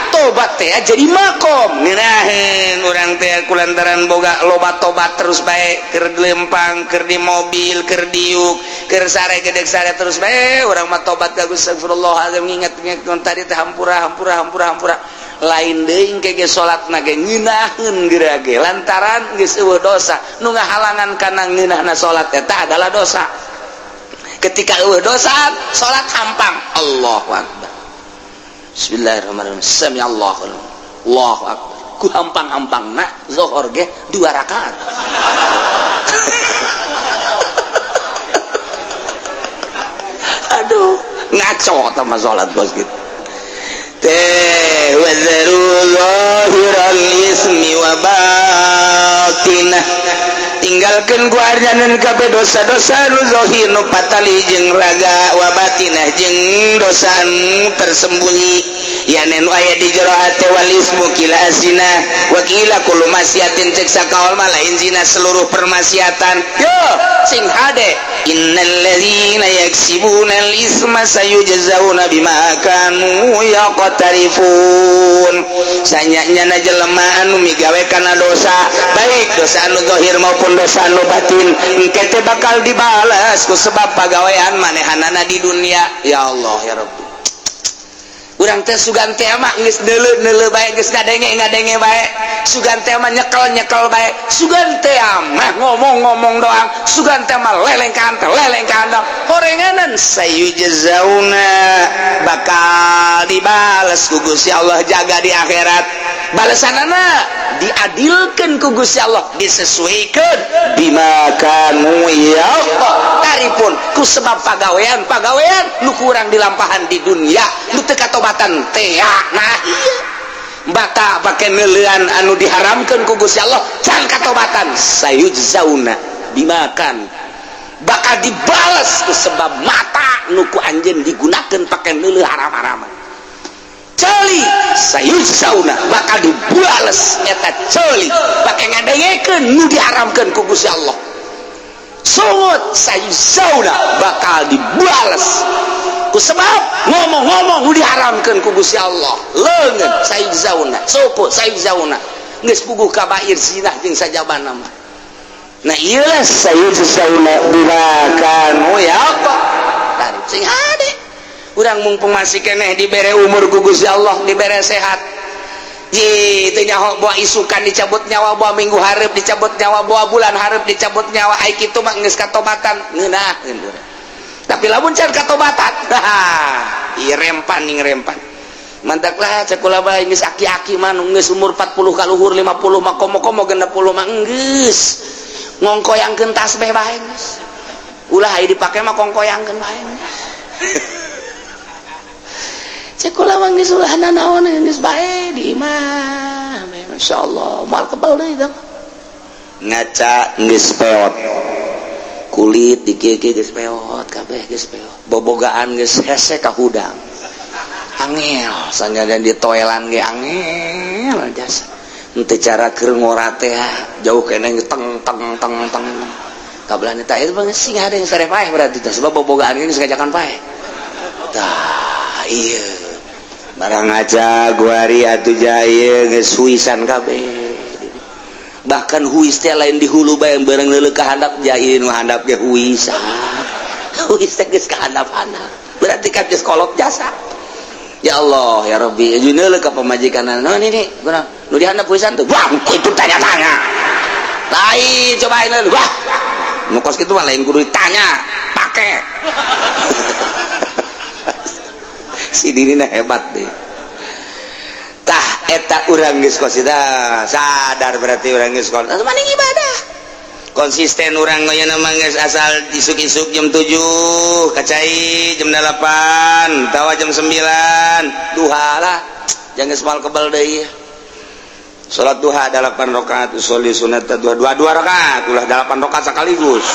A: tobat teh jadi makom ngeunaheun urang teh kulantaran boga loba tobat terus bae. Keur lempang, keur di mobil, keur diuk, keur sare, gedek sare, terus bae urang mah tobat ka Gusti, astagfirullahaladzim, nginget-nginget tadi teh, hampura, hampura, hampura, hampura. Lain deui engke ge salatna ge ngeunaheun geura ge, lantaran geus euweuh dosa nu ngahalangan kana ngeunahna salat. Eta adalah dosa. Ketika euweuh dosa, salat hampang. Allahu akbar, bismillahirrahmanirrahim, sami Allahu, Allahu akbar. Ku hampang-hampangna zohor ge dua rakaat. Aduh, ngaco sama salat bos gitu teh. Wadharu zahiral ismi wa batinah, tinggalkan ku arjanan kabeh dosa-dosa nu zahir, nu patali jeung raga, wa batinah jeung dosa nu tersembunyi, yani nu aya di jero hate. Wal ismu kila azina wa kila kullu maksiatin, cek sakaol mah lain zina, seluruh permaksiatan. Yo sing hade, innal ladzina yaksibuna al isma sayujzauna bima kanu yaqtarifun. Sanyanya jelema anu migawe kana dosa, baik dosa anu zahir maupun dosa anu batin, engke teh bakal dibalas ku sebab pagawean manehanana di dunia. Ya Allah, ya Rabbi, urang teh sugan teh mah geus neuleu-neuleu bae, geus ngadenge-ngadenge bae, sugan teh mah nyekel-nyekel bae, sugan teh mah ngomong-ngomong doang, sugan teh mah lelengkahan teh lelengkahan doang, horenganan. Sayujzauna, bakal dibales ku Gusti Allah jaga di akhirat. Balesanana diadilkeun ku Gusti Allah, disesuaikan bima kanu yaqtarifun, ku sebab pagawean pagawean nu kurang dilampahan di dunia, nu teu katobatan teh. Nah iya, bata pake neuleuan anu diharamkeun ku Gusti Allah, can katobatan. Sayujzauna bimakan, bakal dibales ku sebab mata nu ku anjeun digunakeun pake neuleuh haram-haraman. Ceuli, sayujzauna, bakal dibales eta ceuli pake ngadengekeun nu diharamkeun ku Gusti Allah. Sungut, sayujzauna, bakal dibales ku sebab ngomong-ngomong nu diharamkeun ku Gusti Allah. Leungeun, sayujzauna. Suku, sayujzauna. Geus puguh kabair zinah jeung sajabana mah. Nah iyalah, sayujzauna bima kanu yaqtarif. Sing hade urang, mumpung masih keneh dibere umur ku Gusti Allah, dibere sehat. Ji teu nyaho boa isukan dicabut nyawa, boa minggu hareup dicabut nyawa, boa bulan hareup dicabut nyawa. Ai kitu mah geus katobatan, ngeunaheun urang. Tapi lamun can katobatan, ieu rempan ning rempan. Mantaklah cek kula bae, geus aki-aki mah, nu geus umur 40 kaluhur, 50 mah, komo-komo 60 mah, geus ngongkoyangkeun tasbih bae geus. Ulah aya dipake mah, kongkoyangkeun bae. Cek kula mah geus ulah nanaon, geus bae di imah. Masyaallah, moal kebal deui tah. Ngaca geus peot, kulit di kieu geus peot kabeh, geus peot. Bobogaan geus hese ka hudang, angel sanajan di toelan ge angel jasa. Henteu cara keur ngora teh, jauh keneh teng teng teng teng kabelah tah. Itu mah sing ada yang sare paeh berarti tah, sebab bobogaan geus ngajakan paeh. Tah iya, barang ngaca guari atuh jaya geus huisan kabeh. Bahkan huis teh lain di hulu bae, bareng leuleuh ka handap, jai nu handap ge huisan. Huis teh geus ka handap-handap, berarti kan geus kolot jasa. Ya Allah, ya Rabbi, jeung neuleuh ka pamajikan, "Naon ini guna nu di handap huisan tuh?" Wah, itu tanya-tanya lain, cobain leuleuh. Wah, nu kos kitu mah lain kudu ditanya, pake si diri hebat deh. Tah. Eta urang geus kosida sadar berarti urang geus kolot. Maning ibadah. Konsisten urang goyana mah geus asal isuk-isuk jam 7, kacai jam 8, tawa jam 9, duha lah. Jangan geus moal kebal deui. Salat duha 8 rakaat, usolli sunat duha 2 rakaat, ulah 8 rakaat sekaligus.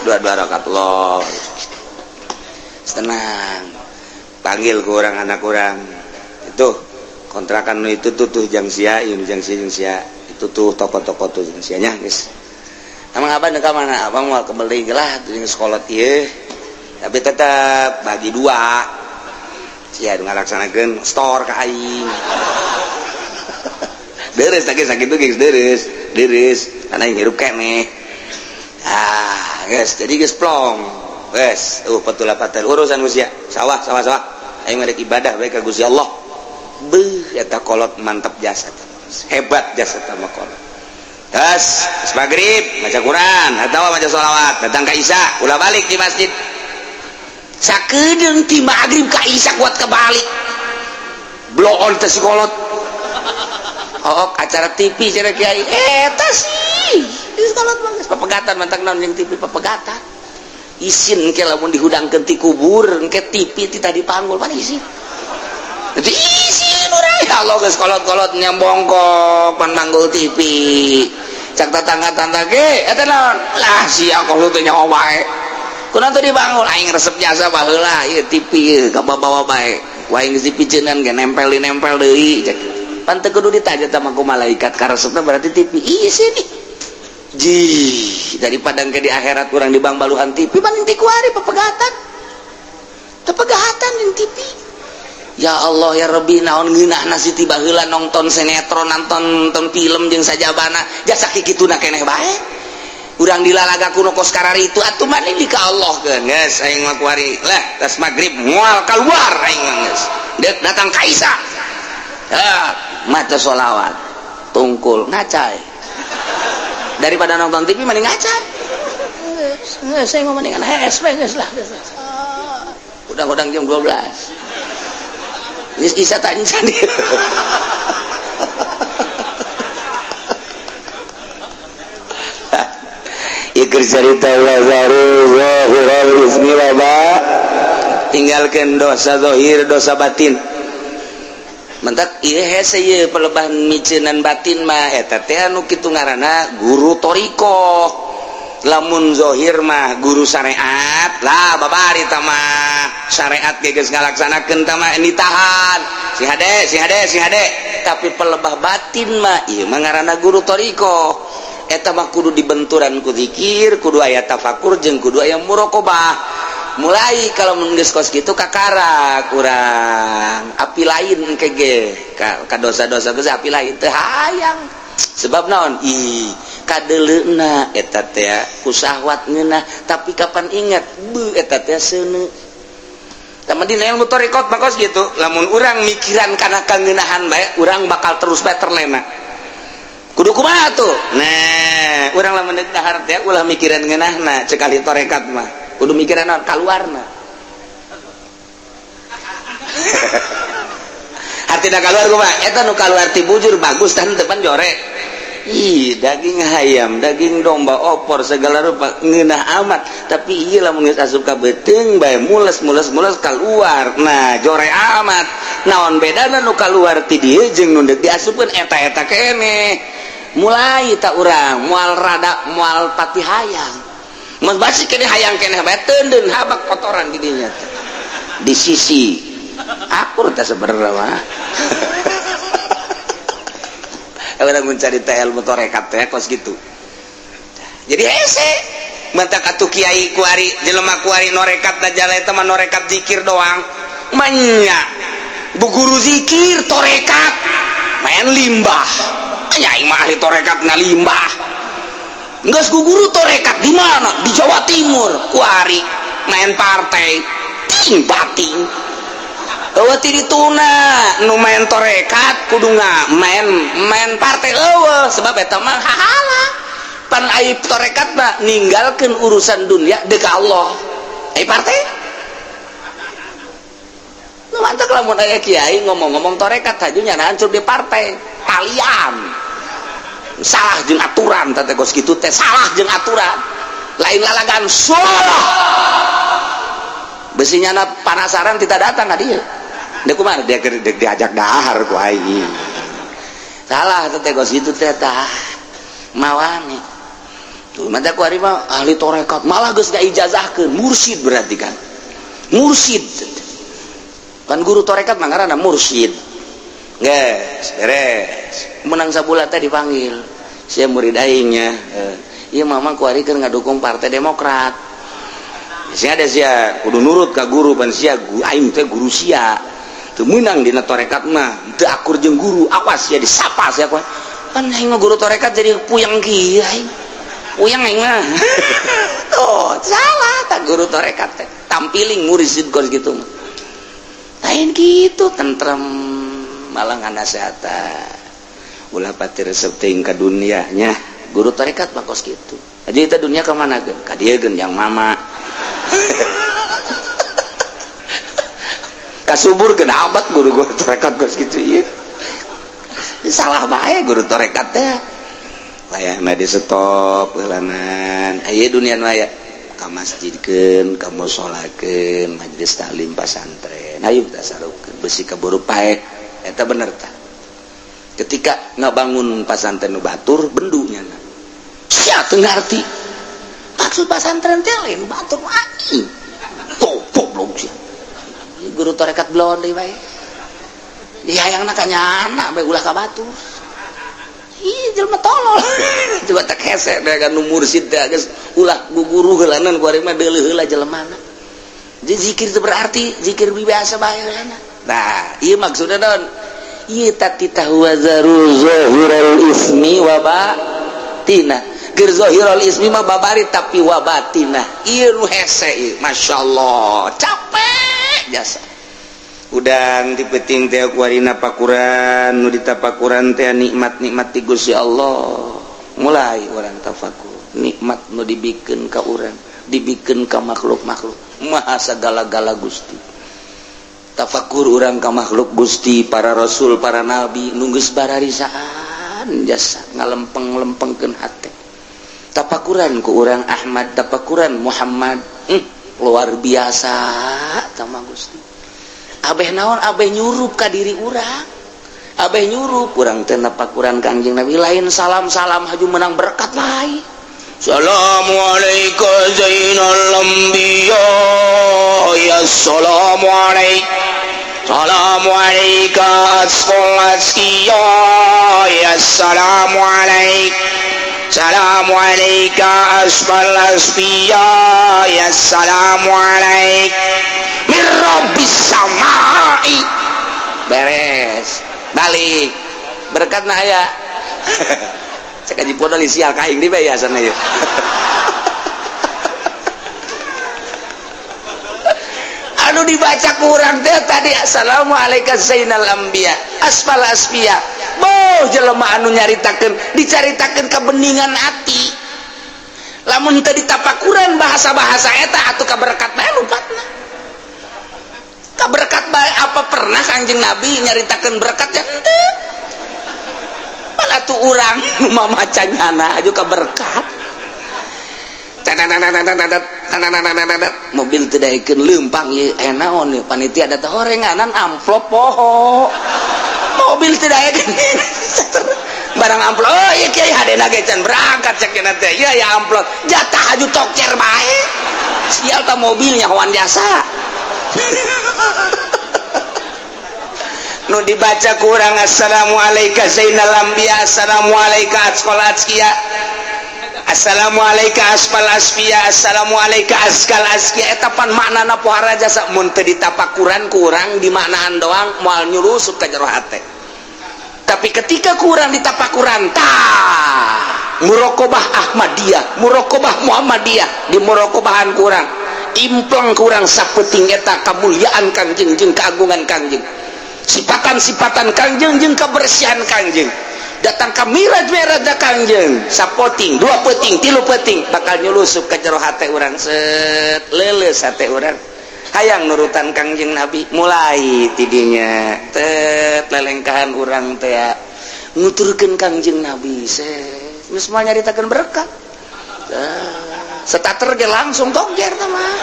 A: 2 rakaat loh. Tenang. Panggil ke orang anak orang. Itu kontrakan itu tuh tuh jang sia, ieu jang sia jang sia. Itu tuh toko-toko tuh jang sianya, guys. Emang abang ka mana? Abang moal kebeli lah jeung sekolah ieu. Tapi tetap bagi dua. Sia ngalaksanakeun store ka aing. Deres teh sakitu geus deres, deres. Karena aing hirup keneh. Ah, guys, jadi geus plong. Guys, petula patel urusan usia. Sawah, sawah, sawah. Aing rek ibadah bae ka Gusti Allah. Beuh, eta kolot mantap jasa. Hebat jasa teh mah kolot. Geus, magrib maca Quran atawa maca sholawat, datang ka Isya, ulah balik di masjid. Sakedeung ti magrib ka Isya kuat kebalik. Bloon teh si kolot. Oh, acara TV cenah kiai. Eta sih. Geus kolot mah geus papegatan mantak naon jeung TV papegatan. Isin engke lamun dihudangkeun ti kubur engke TV ti tadi panggul pan isin. Jadi isin urang ya Allah geus kolot-kolot nyambongkok pan manggul TV. Cak tetangga-tetangga ge eta naon? Lah sia kolot teh nyaho bae. Kunaon teu dibangun aing resep jasa baheula ieu TV ieu kabawa bae. Wae geus dipiceunan ge nempel-nempel deui cak. Pan teu kudu ditanya teh mah ku malaikat karesepna berarti TV isin. Jih, daripada ke di akhirat kurang di bangbaluhan TV paling ti kuari pepegatan. Tepegatan jeung TV. Ya Allah ya Rabbi naon ngeunahna si ti baheula nonton sinetron, nonton film jeung sajabana, jasa kikituna keneh bae. Urang dilalaga kuno kos kararitu atuh maning di ka Allah keun. Geus aing mah kuari. Lah, tas magrib moal keluar aing mah geus. Deuk datang ka Isa. Ah, maca sholawat. Tungkul ngacai. Daripada nonton TV mending ngaca. Geus, saya mau mendingan HSP geus lah. Udang-udang jam 12. Geus isa tanya dia. Ieu cerita tinggalkeun dosa zahir dosa batin. Mentak ieu hese ieu pelebah miceunan batin mah eta teh anu kitu ngaranna guru thariqah. Lamun zahir mah guru syariat lah babari tah mah syariat ge geus ngalaksanakeun tah mah ditahan si hade si hade si hade. Tapi pelebah batin mah ieu mah ngaranna guru thariqah. Eta mah kudu dibenturan ku zikir, kudu aya tafakur jeung kudu aya muraqabah. Mulai kalau mun geus kos kitu kakara kurang api lain engke ge ka dosa-dosa geus api lain teu hayang. Sebab naon? Ih, kadeleuna eta teh ku syahwat ngeunah, tapi kapan ingat beuh eta teh seuneu. Tah dina ilmu thariqat mah kos kitu, lamun urang mikiran kana kangeunahan bae, urang bakal terus bae terlena. Kudu kumaha tuh? Nah, urang lamun deuk dahar teh ulah mikiran ngeunahna cek ahli tarekat mah. Kudu mikiran naon kaluarna. Artina kaluar kumaha? Eta nu kaluar ti bujur bagus tah teu pan jore. Ih, daging hayam, daging domba, opor segala rupa ngeunah amat, tapi ieu lamun geus asup ka beuteung bae mules-mules-mules kaluar. Nah, jore amat. Naon bedana nu kaluar ti dieu jeung nu deuk diasupkeun eta-eta keneh. Mulai tak urang moal rada moal pati hayang. Mun basi keneh hayang keneh bae teundeun habak kotoran di dinya teh. Di sisi akur teh sebenarnya mah. Urang mencari teh ilmu tarekat teh kos gitu. Jadi hese mantak atuh kiai kuari jelema kuari norekat da jala eta mah norekat zikir doang. Manya bu guru zikir tarekat main limbah. Nya aing mah ahli tarekat ngalimbah. Geus ku guru tarekat di mana? Di Jawa Timur kuari main partai ting bating. Eueuh ti dituna nu main tarekat kudu main main partai eueuh sebab eta mah hahala. Pan ai tarekat mah ninggalkeun urusan dunia deuk ka Allah. Ai partai Mantap lamun aya kiai ngomong-ngomong torekat haju nyana hancur di partai talian. Salah jeung aturan teh kos kitu teh, salah jeung aturan. Lain lalagan salah. Besi nyana panasaran tidak datang ka dieu. Deuk kumaha dia diajak dahar ku aing. Salah teh kos kitu teh tah. Mawani. Tuh mantap ku ari mah ahli torekat malah geus ngaijazahkeun mursyid berarti kan. Mursyid. Kan guru torekat mah ngaranna mursyid. Geus beres. Menang sabulan teh dipanggil. Sia murid aingnya. Ieu mama ku ari keur ngadukung Partai Demokrat. Sia ada sia kudu nurut ka guru pan sia aing teh guru sia. Teu meunang dina torekat mah, teu akur jeung guru, awas sia disapa sia ku. Kan aing mah guru torekat jadi puyeng kieu aing. Puyeng aing mah. Tuh, salah tak guru torekat teh. Tampiling mursyid kos gitu mah. Lain gitu tentrem malah nganasehatan. Ulah pati resep teuing ka dunia nya. Guru torekat mah kos kitu. Jadi eta dunia ka mana geun? Ka dieu geun yang mama. Kasubur geun abad guru torekat kos kitu ieu. Salah bae guru torekat teh. Layahna di stop heulanan. Aya dunia nu aya ka masjidkeun, ka musolakeun, majelis taklim pasantren. Hayu tasarufkeun besi kaburu paeh. Eta bener tah. Ketika ngabangun pasantren nu batur bendu nyana. Sia teu ngarti. Maksud pasantren teh lain batur aing. Tuh goblok sia. Guru torekat belon deui bae. Dihayangna ka nyana bae ulah ka batur. Ih jelema tolol. Coba tak hese teh kan nu mursid teh geus ulah guguru heulanan ku ari mah deuleuh heula jelemana. Jadi zikir itu berarti zikir biasa bae heulana. Nah, ieu maksudna naon? Ieu tati tahuwazaru zahiral ismi wa batina. Keur zahirul ismi mah babari tapi wa batina. Ieu nu hese ieu, masyaallah, capek jasa. Udang di peting teh kuarina pakuran nu ditapakuran teh nikmat-nikmat ti Gusti Allah. Mulai urang tafakur, nikmat nu dibikeun ka urang, dibikeun ka makhluk-makhluk. Maha sagala-gala Gusti. Tafakur urang ka makhluk Gusti, para rasul, para nabi nu geus bararisaan jasa ngalempeng-lempengkeun hate. Tafakuran ku urang Ahmad, tafakuran Muhammad, luar biasa sama Gusti. Abeh naon abeh nyurup ka diri urang. Abeh nyurup urang teh napakuran Kangjeng Nabi lain salam-salam haju menang berkat lain.
B: Assalamualaikum zainal anbiya ya assalamualaikum. Assalamualaikum asqal asqiya ya assalamualaikum. Assalamualaikum asqal asfiya ya assalamualaikum. Mirrobbis samai.
A: Beres balik berkat nah ya. Cek aji podo sial kaing di bae sana ya. Anu dibaca kurang teh tadi assalamualaikum zainal anbiya asfal asfiya. Boh jelema anu nyaritakeun dicaritakeun kebeningan hati. Lamun teu ditapakuran bahasa-bahasa eta atuh kaberkat bae lupatna. Berkat bae apa pernah Kangjeng Nabi nyaritakeun berkatnya henteu. Malah tuh urang mamaca nyana aju ka berkat. Mobil teu daekeun leumpang ieu aya naon ieu panitia da teh horenganan amplop poho. Mobil teu daekeun barang amplop. Oh ieu kiai hadena ge can berangkat cek cenah teh. Ieu aya amplop jatah aju tokcer bae. Sial ta mobilnya hoan jasa.
B: Nu dibaca kurang assalamualaikum zainal anbiya assalamualaikum asqal asqiya assalamualaikum asfal asfiya assalamualaikum askal asqiya.
A: Eta pan maknana pohara jasa mun teu ditapakuran kurang dimaknaan doang moal nyurusup ka jero hate. Tapi ketika kurang ditapakuran tah muraqabah Ahmadiyah, muraqabah Muhammadiyah, di muraqabahan kurang impleng kurang sapeting eta kamuliaan Kangjeng jeung keagungan Kangjeng, sipatan-sipatan Kangjeng jeung kebersihan Kangjeng, datang ka miraj-miraj Kangjeng sapoting, dua peting, tilu peting bakal nyulusup ka jero hate urang set leuleus hate urang. Hayang nurutan Kangjeng Nabi mulai tidinya tet lelengkahan urang teh nuturkeun Kangjeng Nabi set geus moal nyaritakeun berkah. Starter ge langsung tokjer tah mah.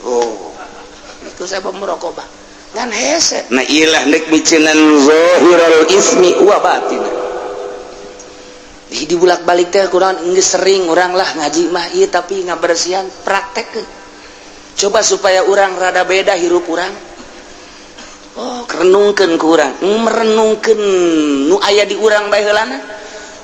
A: Oh, itu saya merokok bah. Ngan hese.
B: Nah ilah nek miceunan zahirul ismi wa batin.
A: Di bulak-balik teh kurang geus sering urang lah ngaji mah ieu tapi ngabersihan praktek. Coba supaya urang rada beda hirup urang. Oh, renungkeun ku urang, merenungkeun nu aya di urang bae heulana.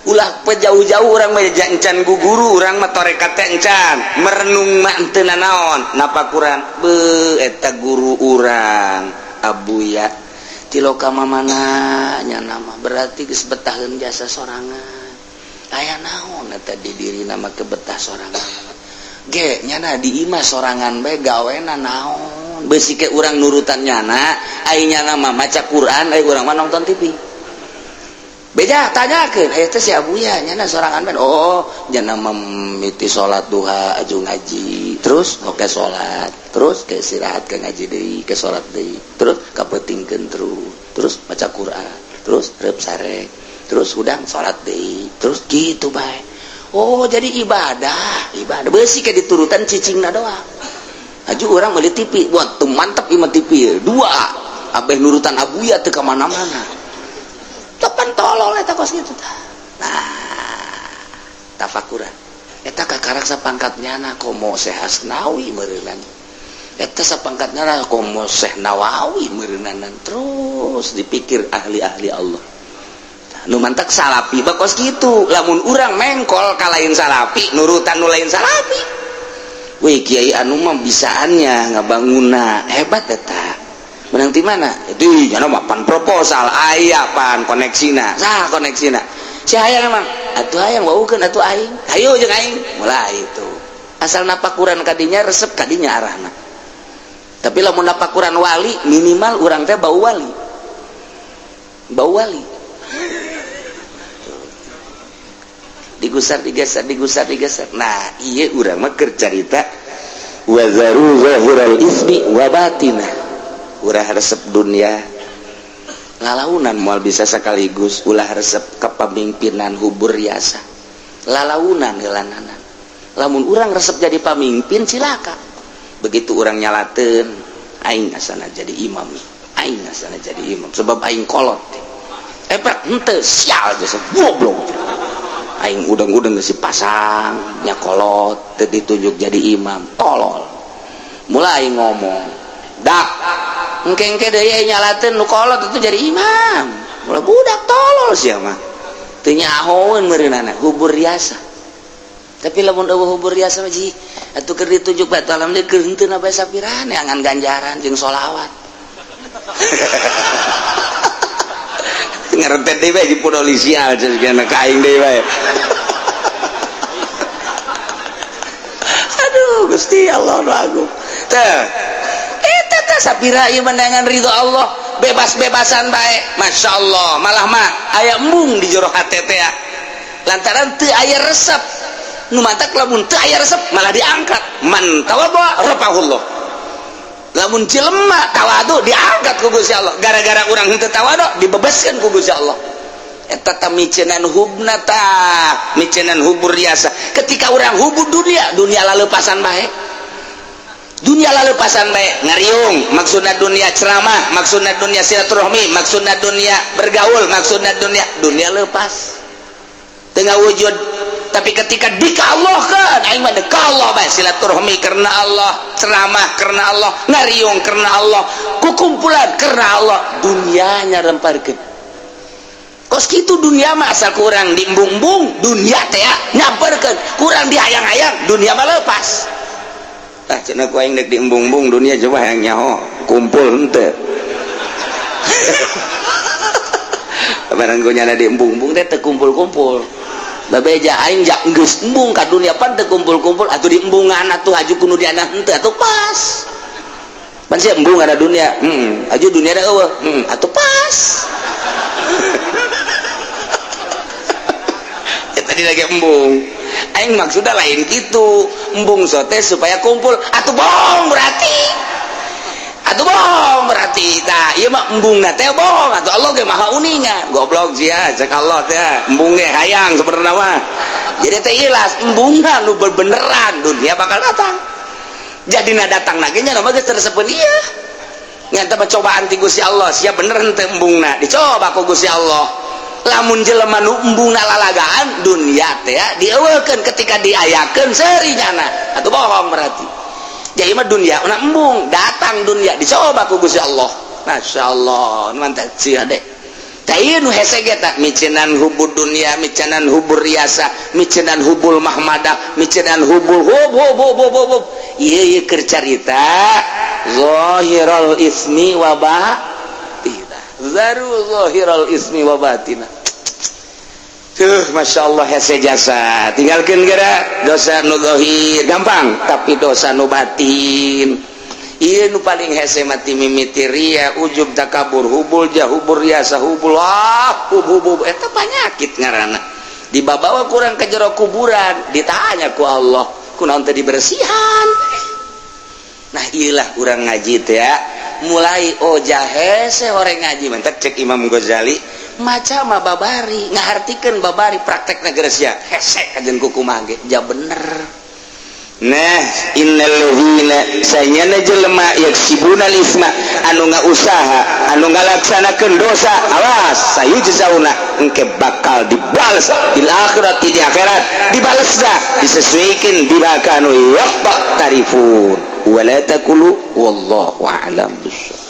A: Ulah jauh-jauh urang mah encan ku guru urang mah tarekat teh encan. Merenung mah henteu nanaon, napakuran beuh eta guru urang Abuya tiloka mamana nya nama berarti geus betaheun jasa sorangan. Aya naon eta di diri nama kebetah sorangan ge nyana di imah sorangan bae gawena naon beusi ke urang nurutan nyana ai nyana mah maca Quran ai urang mah nonton TV beja tanyakeun aya teh si Abuya nyana sorangan bae oh nyana mah miti salat duha aju ngaji terus oke salat terus ke istirahat ke ngaji deui ke salat deui terus kapeutingkeun terus terus maca Quran terus reup sare terus udang salat deui terus gitu bae. Oh jadi ibadah ibadah beusi ke diturutan cicingna doang aju urang meuli TV buat tuh mantap ieu mah TV dua abeh nurutan Abuya teu ka mana-mana tepan tolol eta kos kitu tah. Nah tafakuran eta kakarak sapangkat nyana komo Syekh Asnawi meureunnan eta sapangkat nyana komo Syekh Nawawi meureunnan terus dipikir ahli-ahli Allah nu mantak salapi bakos gitu lamun urang mengkol ka lain salapi nurutan nu lain salapi weh kiai anu mah bisaannya ngabanguna hebat eta menang ti mana itu nyana mah pan proposal aya pan koneksina sah koneksina si hayang emang atuh hayang waukeun atuh aing hayu jeung aing mulai itu asal napakuran kadinya resep kadinya arahna tapi lamun napakuran wali minimal urang teh bau wali bau wali digusar digeser digusar digeser. Nah iya urang mah keur carita wazaru zahiral ismi wa batinah ulah resep dunia lalaunan moal bisa sekaligus ulah resep kepemimpinan hubur riasa lalaunan heulananan lamun urang resep jadi pamimpin cilaka begitu urang nyalateun aing asana jadi imam aing asana jadi imam sebab aing kolot epek henteu sial jasa goblok aing udang-udang geus pasang nya kolot teu ditunjuk jadi imam tolol mulai ngomong dak engke-engke deui nyalateun nu kolot itu jadi imam mulai budak tolol sia mah teu nyahoeun meureunana hubur riasa tapi lamun eueuh hubur riasa mah ji atuh keur ditunjuk batu alam deui keur henteu na bae sapirane angan ganjaran jeung sholawat ngerentet deui bae di polisi aja ka aing deui bae. Aduh Gusti Allah nu agung teh eta teh sapira ieu menangan ridho Allah bebas-bebasan bae masyaallah malah mah aya embung di jero hate teh lantaran teu aya resep nu mantak lamun teu aya resep malah diangkat man tawadhu rafahullah lamun jelema tawadu diangkat ku Gusti Allah gara-gara urang henteu tawadu dibebaskeun ku Gusti Allah eta tah miceunan hubna tah miceunan hubur riasa ketika urang hubur dunia dunia laleupasan bae dunia laleupasan bae ngariung maksudna dunia ceramah maksudna dunia silaturahmi maksudna dunia bergaul maksudna dunia dunia leupas teu ngawujud tapi ketika dikallahkan aing mah dekallah bae silaturahmi karena Allah ceramah karena Allah ngariung karena Allah kukumpulan karena Allah dunianya remparkeun kos kitu dunia mah asal kurang diembung-embung dunia teh nyamperkeun kurang dihayang-hayang dunia mah lepas tah cenah ku aing deuk diembung-embung dunia coba hayang nyaho kumpul henteu barang ku nyana diembung-embung teh teu kumpul-kumpul babeja aing jak geus embung ka dunia pan teu kumpul-kumpul atuh diembungan atuh aju kudu diana henteu atuh pas pan sia embung ada dunia aju dunia da eueuh atuh pas ya tadi lagi embung aing maksudna lain kitu embung sote supaya kumpul atuh Atuh bohong berarti, atuh bohong berarti. Tah, ieu mah embungna teh bohong. Atuh Allah ge Maha Uninga. Goblok sia, cek Allah teh embung ge hayang sebenarnya mah. Jadi teh ikhlas embungna nu beneran dunia bakal datang. Jadi na datang lagi nya mah geus teresepeun ieu. Ngan teh cobaan ti Gusti Allah, sia bener henteu embungna. Dicoba ku Gusti Allah. Lamun jelema nu embungna lalagaan dunia teh dieuweukeun, ketika diayakeun seuri nyana. Atuh bohong berarti. Jadi mah dunia una embung, datang dunia dicoba ku Gusti Allah. Masya Allah, mantap sih adek. Tah, nu hese ge tah miceunan hubbud dunia, miceunan hubbur riasa, miceunan hubbul mahmadah, miceunan hubbul hub hub hub hub hub. Ieu ieu keur carita zahiral ismi wa batina. Zaru zahiral ismi wa batina. Tuh, Masya Allah, hese jasa. Tinggalkan geura dosa nu zahir gampang, tapi dosa nu batin ieu nu paling hese mati, mimiti ria, ujub, takabur, hubbul jah, hubbur riasa, hubbul ah hub hub hub, eta penyakit ngaranna. Dibawa kurang ke jero kuburan, ditanya ku Allah, kunaon teh dibersihan? Nah, iyalah urang ngaji teh ya mulai oh hese orang ngaji mentek. Cek Imam Ghazali, maca mah babari, ngahartikeun babari, praktek negara sia hese kajen kukumaha ge ja bener. Nah, innal ladzina sanyana jelema yaksibuna isma anu ngausaha, anu ngalaksanakeun dosa, awas, sayujzauna engke bakal dibales bil akhirati, di akhirat dibales dah, disesuaikan bima kanu yaqtarifun. Wala taqulu, wallahu a'lam bissawab.